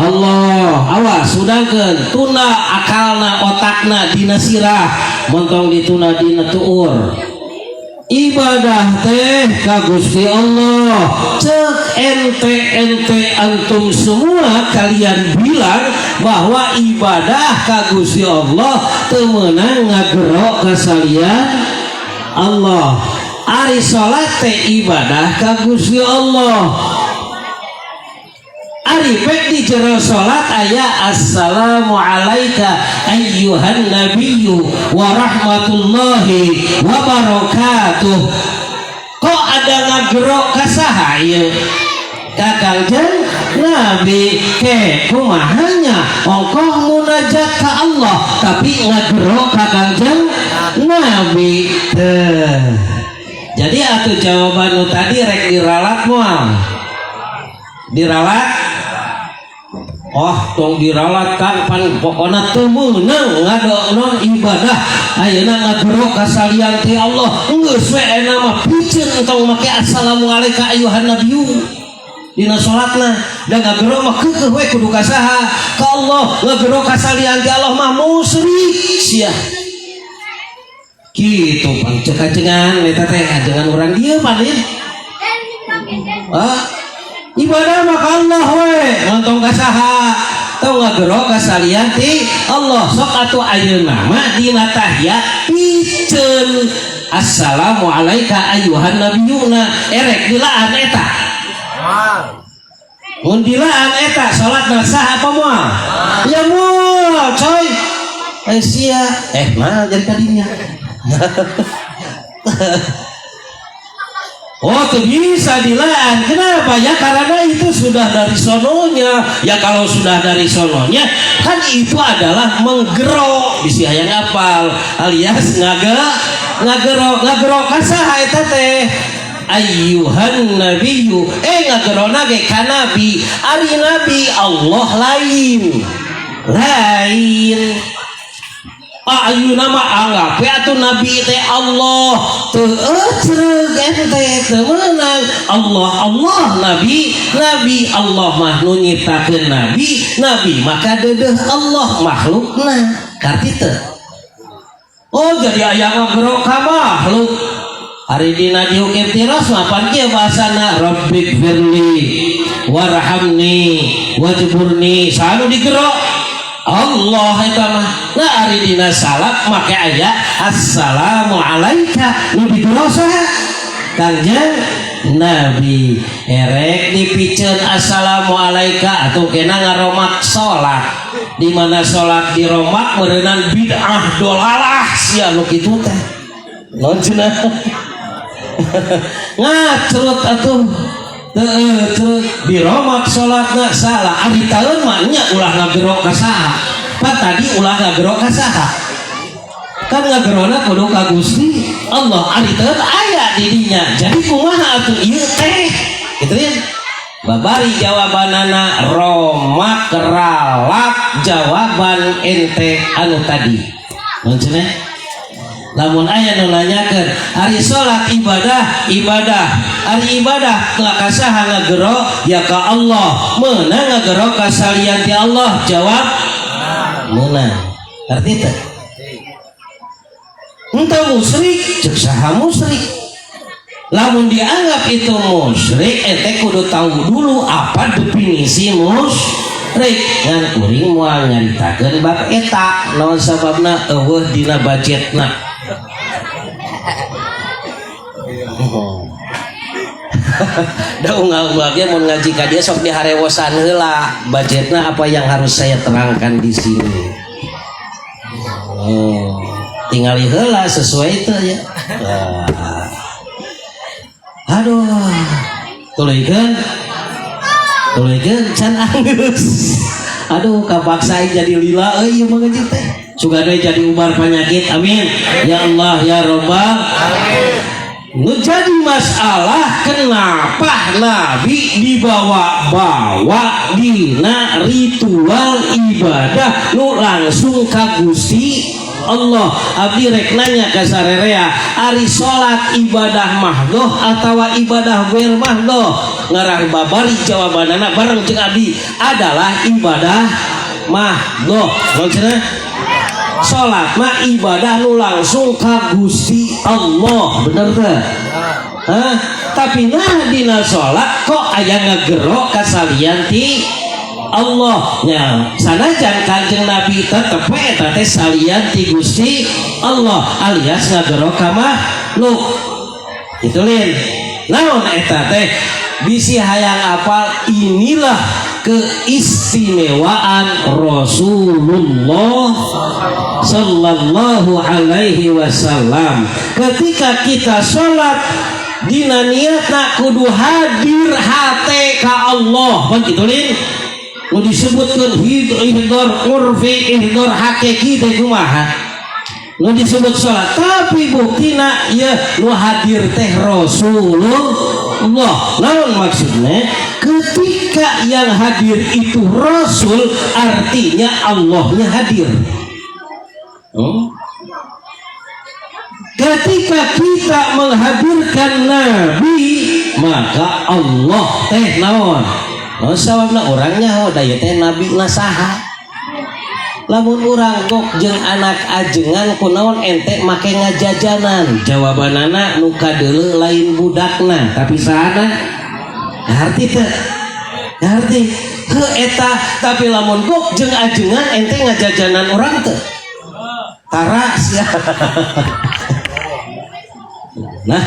Allah. Awas sudangkeun tuna akalna otakna dina sirah montong dituna dina tuur. Ibadah teh ka Gusti Allah. Cek ente ente antum semua kalian bilang bahwa ibadah ka Gusti Allah teu meunang ngagero ka salian Allah. Ari salat teh ibadah ka Gusti Allah. Ari pek di jero salat aya assalamu alaika ayyuhan nabiyyu wa rahmatullahi wa barakatuh. Kok ada ngagero ka saha ieu? Ka Kangjeng Nabi ke kumahanya ongkoh munajat ka Allah tapi ngagero ka Kangjeng Nabi teh. Jadi atuh jawaban nu tadi rek diralat moal? Diralat? Oh, tong diralat kan pan pokona teu meunang ngadokna ibadah ayeuna ngagero ka salian ti Allah. Geus we euna mah piceun entong make assalamualaikum ayuhan nabiyyu dina salatna da ngagero mah keukeuh we kudu ka saha? Ka Allah. Ngagero ka salian ti Allah mah musyrik sia. Gitu pang cek ajengan eta teh ajengan urang dieu pan ieu. Ah, ibadah mah ka Allah we ngontong ka saha tong ngagero ka salian ti Allah. Sok atuh ayeuna mah dina tahiyat piceun assalamu alaika ayuhan nabiyuna erek dilaan eta. Mun dilaan eta salat sah apa moal? Ya moal coy. Eh sia eh mah jadi kadinya. Oh tuh bisa dilaan. Kenapa ya? Karena itu sudah dari sononya. Ya kalau sudah dari sononya kan itu adalah menggero. Bisi hayang apal alias ngagero ngagero ka saha eta teh? Ayyuhan nabiyyu ngagerona ge ka nabi. Ari nabi Allah lain. Lain. Ah, ayeuna mah anggap we atuh nabi teh Allah teu ecreug ente teu meunang Allah Allah nabi nabi Allah mah nu nyiptakeun nabi nabi maka deudeuh Allah makhlukna karti teu. Oh jadi aya ngagero ka makhluk. Ari dina diuk iftiros mah pan kieu bahasana rabbik firli warhamni wajburni sanu digero Allah eta mah. Nah ari dina salat make aya assalamu alaika nu digero saha? Kangjeng Nabi. Erek dipiceun assalamu alaika atuh kena ngaromak salat. Di mana salat diromak meureunan bid'ah dolalah sia nu kitu teh. Naon cenah? Ngacrut atuh. Heeh, diromak salatna salah. Ari taeun mah nya ulah ngagero ka saha. Pan tadi ulah ngagero ka saha. Kan ngagerona kudu ka Gusti. Allah. Ari teu aya di dinya, jadi kumaha atuh ieu teh gitu ya? Babari jawabanana romak ralap jawaban ente anu tadi. Maksudnya lamun aya nu nanyakeun, ari salat ibadah, ibadah, ari ibadah ka saha ngagero? Ya ka Allah. Meunang ngagero ka salian ti Allah? Jawab, meunang. Arti teh entah musyrik, cek saha musyrik? Lamun dianggap itu musyrik, ente kudu tahu dulu apa definisi musyrik. Ngan kuring moal nyaritakeun bab eta, naon sababna? Euweuh dina budgetna. Da unggal-unggal ge mun ngaji ka dia sok diharewosan heula budgetna, apa yang harus saya terangkan di sini. Oh, tinggal heula sesuai itu ya. Wah. Aduh, tuluykeun tuluykeun, can anggeus. Aduh, kapaksa jadi lila euy ieu mah ngaji teh. Sugan we jadi ubar penyakit, amin ya Allah ya Robbal. Nu jadi masalah, kenapa Nabi dibawa-bawa dina ritual ibadah nu langsung ka Gusti Allah? Abdi rek nanya ka sarerea, ari salat ibadah mahdoh atau ibadah ghair mahdoh? Ngarah babari jawabanana bareng jeung abdi, adalah ibadah mahdoh. Maksudnya salat mah ibadah nu langsung ka Gusti Allah, bener teh? Hah? Tapi nah, dina salat kok aya ngagero ka salian ti Allah nya? Sanajan Kanjeng Nabi, tetep we eta teh salian ti Gusti Allah, alias ngagero ka makhluk itu. Lin naon eta teh, bisi hayang apal. Inilah keistimewaan Rasulullah Sallallahu Alaihi Wasallam. Ketika kita sholat, dina niatna kudu hadir hate ka Allah. Pan kitu lin nu disebutkeun ihdor urfi, ihdor hakiki teh kumaha nu disebut sholat, tapi buktina ya nu hadir teh Rasulullah. Naon maksudnya? Ketika yang hadir itu Rasul, artinya Allahnya hadir. Ketika kita menghadirkan Nabi, maka Allah teh naon? Oh, sababna orangnya, oh, da ieu teh Nabi na saha? Lamun urang gok jeung anak ajengan, kunaon ente make ngajajanan? Jawabanana, nu kadeuleu lain budakna, tapi sahana? Ngarti teu? Ngarti heuh eta. Tapi lamun gok jeung ajengan, ente ngajajanan urang teu? Tara sia. Nah,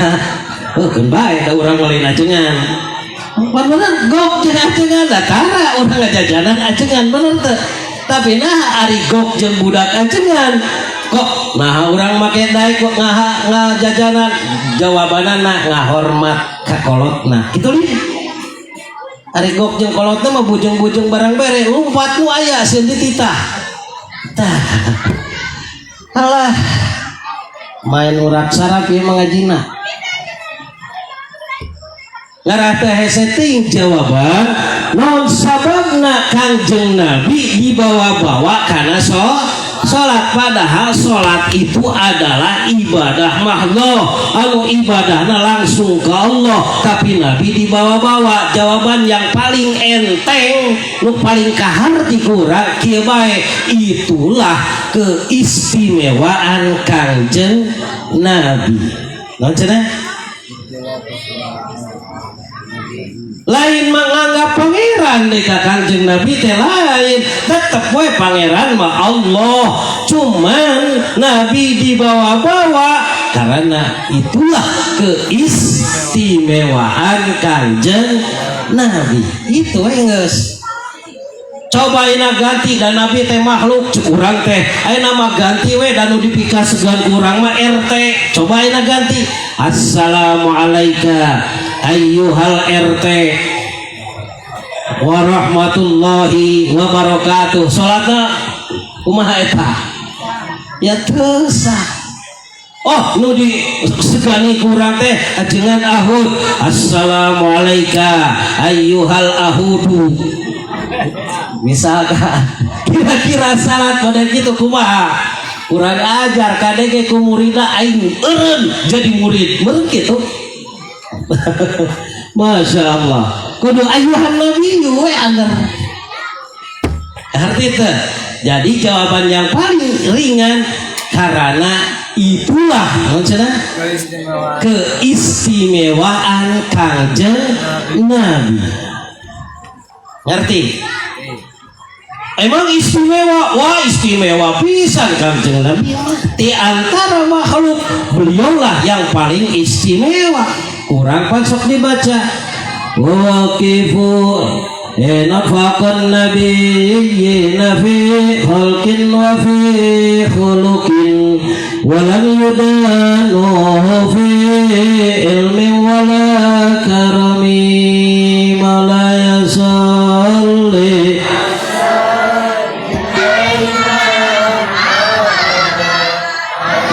oh, keun bae da urang lain ajengan. Bener, gok jeung ajengan da tara urang ngajajanan ajengan, bener teu? Tapi nah, ari gok jeung budak ajengan, kok nah urang make daek kok ngaha ngajajanan? Jawabanana, ngahormat ka kolotna kitu lin. Ari gok jeung kolotna mah bujeng-bujeng barang bere lumpat nu aya sieun dititah. Tah, alah, main urat saraf ieu mah ngajina. Ngarah teh hese teuing jawaban naon sababna Kangjeng Nabi dibawa-bawa karena salat, padahal salat itu adalah ibadah mahdoh anu ibadahna langsung ke Allah, tapi Nabi dibawa-bawa. Jawaban yang paling enteng nu paling kaharti kurang kieu bae, itulah keistimewaan Kangjeng Nabi. Naon cenah? Lain menganggap pangeran deh ka Kanjeng Nabi teh, lain. Tetep we pangeran mah Allah, cuman Nabi dibawa-bawa karena itulah keistimewaan Kanjeng Nabi. Itu we geus. Coba ayeuna ganti, dan Nabi teh makhluk, cek urang teh. Ayeuna mah ganti we, dan nu dipikasegan ku urang mah RT. Coba ayeuna ganti, "Assalamualaikum ayyuhal RT warahmatullahi wabarakatuh." Salatna kumaha eta? Ya teu sah. Oh, nu disegani ku urang teh ajengan ahud. Assalamualaikum ayyuhal ahudu. Misalkan kira-kira salat pada gitu kumaha? Kurang ajar kadege ku muridna, aing eureun jadi murid. Meureun kitu. Masya Allah. Kudu ayyuhan nabiyyu we anger. Arti teh. Jadi jawaban yang paling ringan karena itulah naon cenah? Keistimewaan. Keistimewaan Kangjeng Nabi. Ngerti? Emang istimewa? Wah, istimewa pisan Kangjeng Nabi mah. Di antara makhluk beliaulah yang paling istimewa. Kurang pan sok dibaca. Waqifu nafaqan nabiyyina fi khalqin wa fi khuluqin wa lam yudanuhu fi ilmin wala karami ma la yasalli.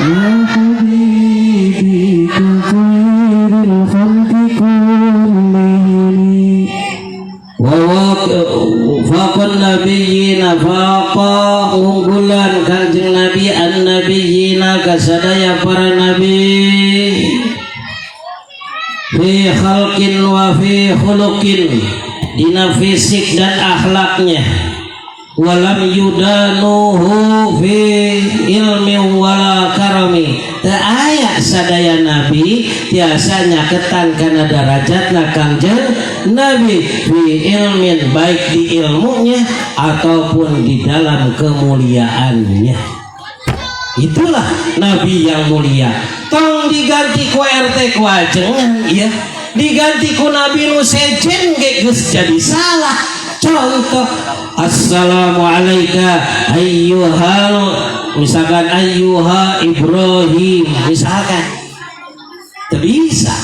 يا حبيبي كخير الخلق كلهم وفاق النبيين فاق unggulan Kanjeng Nabi an-nabiyina kasadaya para nabi fi khalqin wa fi khuluqin, dina fisik dan akhlaknya, walam yudanuhu fi ilmi wala karami, teu aya sadaya nabi tiasa nyaketan kana darajatna Kangjeng Nabi fi ilmin, baik di ilmunya ataupun di dalam kemuliaannya. Itulah nabi yang mulia. Tong diganti ku RT ku ajengan ya, diganti ku nabi nu sejen ge geus jadi salah. Contoh, assalamualaikum ayyuhal, misalkan ayyuha Ibrahim misalkan, teu bisa,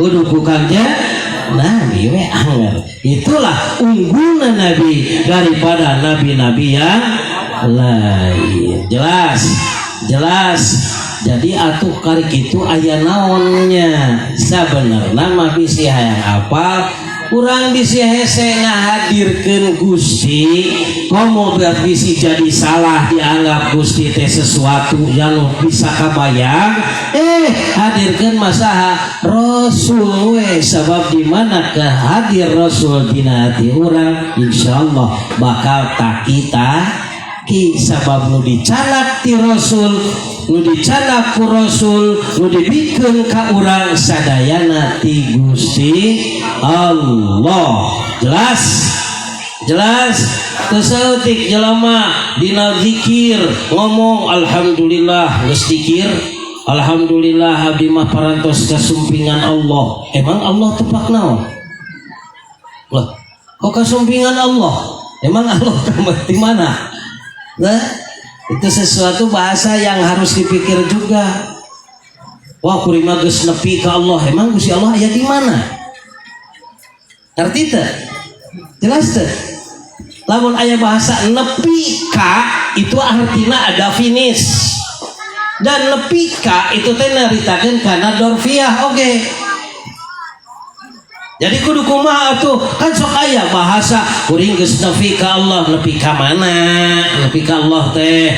kudu ku Kangjeng Nabi we anger. Itulah unggulnya nabi daripada nabi-nabi yang lain. Jelas, jelas. Jadi atuh kari kitu aya naonnya sabenerna mah bisi hayang apal kurang, bisi hese ngahadirkeun Gusti, komo bisi jadi salah dianggap Gusti teh sesuatu yang bisa kabayang, hadirkeun masaha Rasul we, sabab di mana kehadir Rasul dina hati urang, insyaallah bakal tak kita ki, sabab nu dicanak ti Rasul, nu dicanak ku Rasul, nu dibikeun ka urang sadayana ti Gusti Allah. Jelas, jelas. Teu saeutik jelema dina zikir ngomong alhamdulillah geus zikir, alhamdulillah abdi mah parantos kasumpingan Allah. Emang Allah tepak naon lah kok kasumpingan Allah? Emang Allah di mana? Nah, itu sesuatu bahasa yang harus dipikir juga. Wah, kuring mah geus nepi ka Allah. Emang Gusti Allah aya di mana? Ngerti teu? Jelas teu? Lamun aya bahasa nepi ka itu artinya ada finish. Dan nepi ka itu teh nyaritakeun kana dorfiah oke. Jadi kudu kumaha atuh? Kan sok aya bahasa kuring geus nepi ka Allah, nepi ka mana? Nepi ka Allah teh.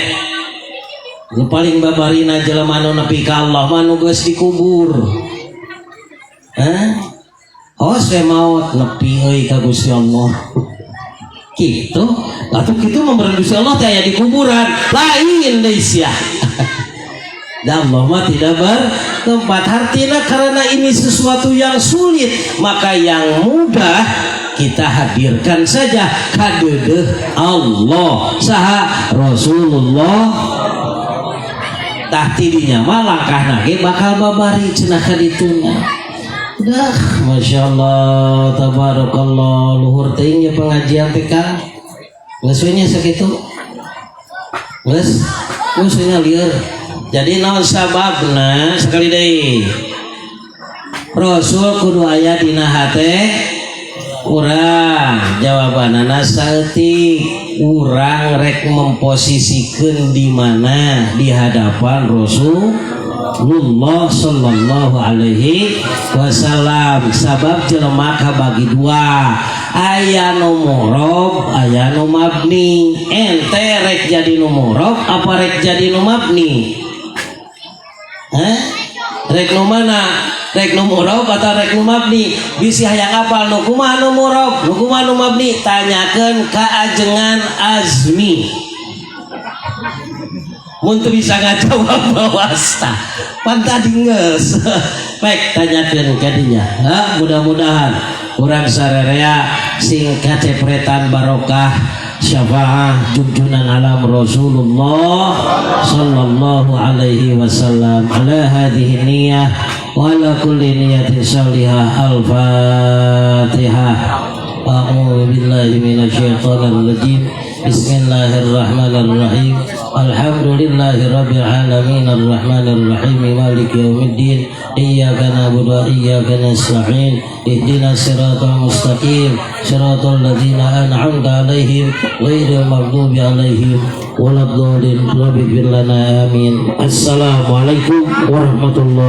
Nu paling babarina jelema anu nepi ka Allah mah nu geus dikubur. Hah? Oh, saya maot nepi euy ka Gusti Allah. Gitu. Atuh kitu mah Gusti Allah teh aya di kuburan. Lain deui sia. Dan Allah mah tidak bertempat. Artinya karena ini sesuatu yang sulit, maka yang mudah kita hadirkan saja kadeudeuh Allah saha Rasulullah. Tah, tidinya mah langkahna ge bakal babari cenah ka dituna. Dah, Masya Allah, tabarakallah, luhur teuing ya pengajian teh, Kang. Geus we nya sakitu. Geus, geus nya lieur. Jadi naon sababna? Sekali deui. Rasul kudu aya dina hate urang. Jawabanana saeutik, urang rek memposisikeun di mana di hadapan Rasul. Rasulullah sallallahu alaihi wasallam. Sabab jelema kabagi dua, aya nu mu'rob, aya nu mabni. Ente rek jadi nu mu'rob apa rek jadi nu mabni? Hah? Rek nu mana? Rek nu mu'rob atau rek nu mabni? Bisi hayang apal nu kumaha nu mu'rob, nu kumaha nu mabni, tanyakeun ka Ajengan Azmi. Mun teu bisa ngajawab, wasta pan tadi geus. Baik, tanyakeun ka dinya. Ha, mudah-mudahan urang sararea sing kacepretan barokah syafaah junjunan alam Rasulullah sallallahu alaihi wasallam. Ala hadhihi niyah wa ala kulli niyatin salihah. Al-fatihah. A'udzu billahi minasyaitonir rajim. Bismillahirrahmanirrahim. Alhamdulillahi rabbil alamin arrahmanir rahim maliki yaumiddin. Iyyaka na'budu wa iyyaka nasta'in. Ihdinas siratal mustaqim. Siratal ladzina an'amta 'alaihim ghairil maghdubi 'alaihim waladdallin. Rabbighfir lana, amin. Assalamualaikum warahmatullahi.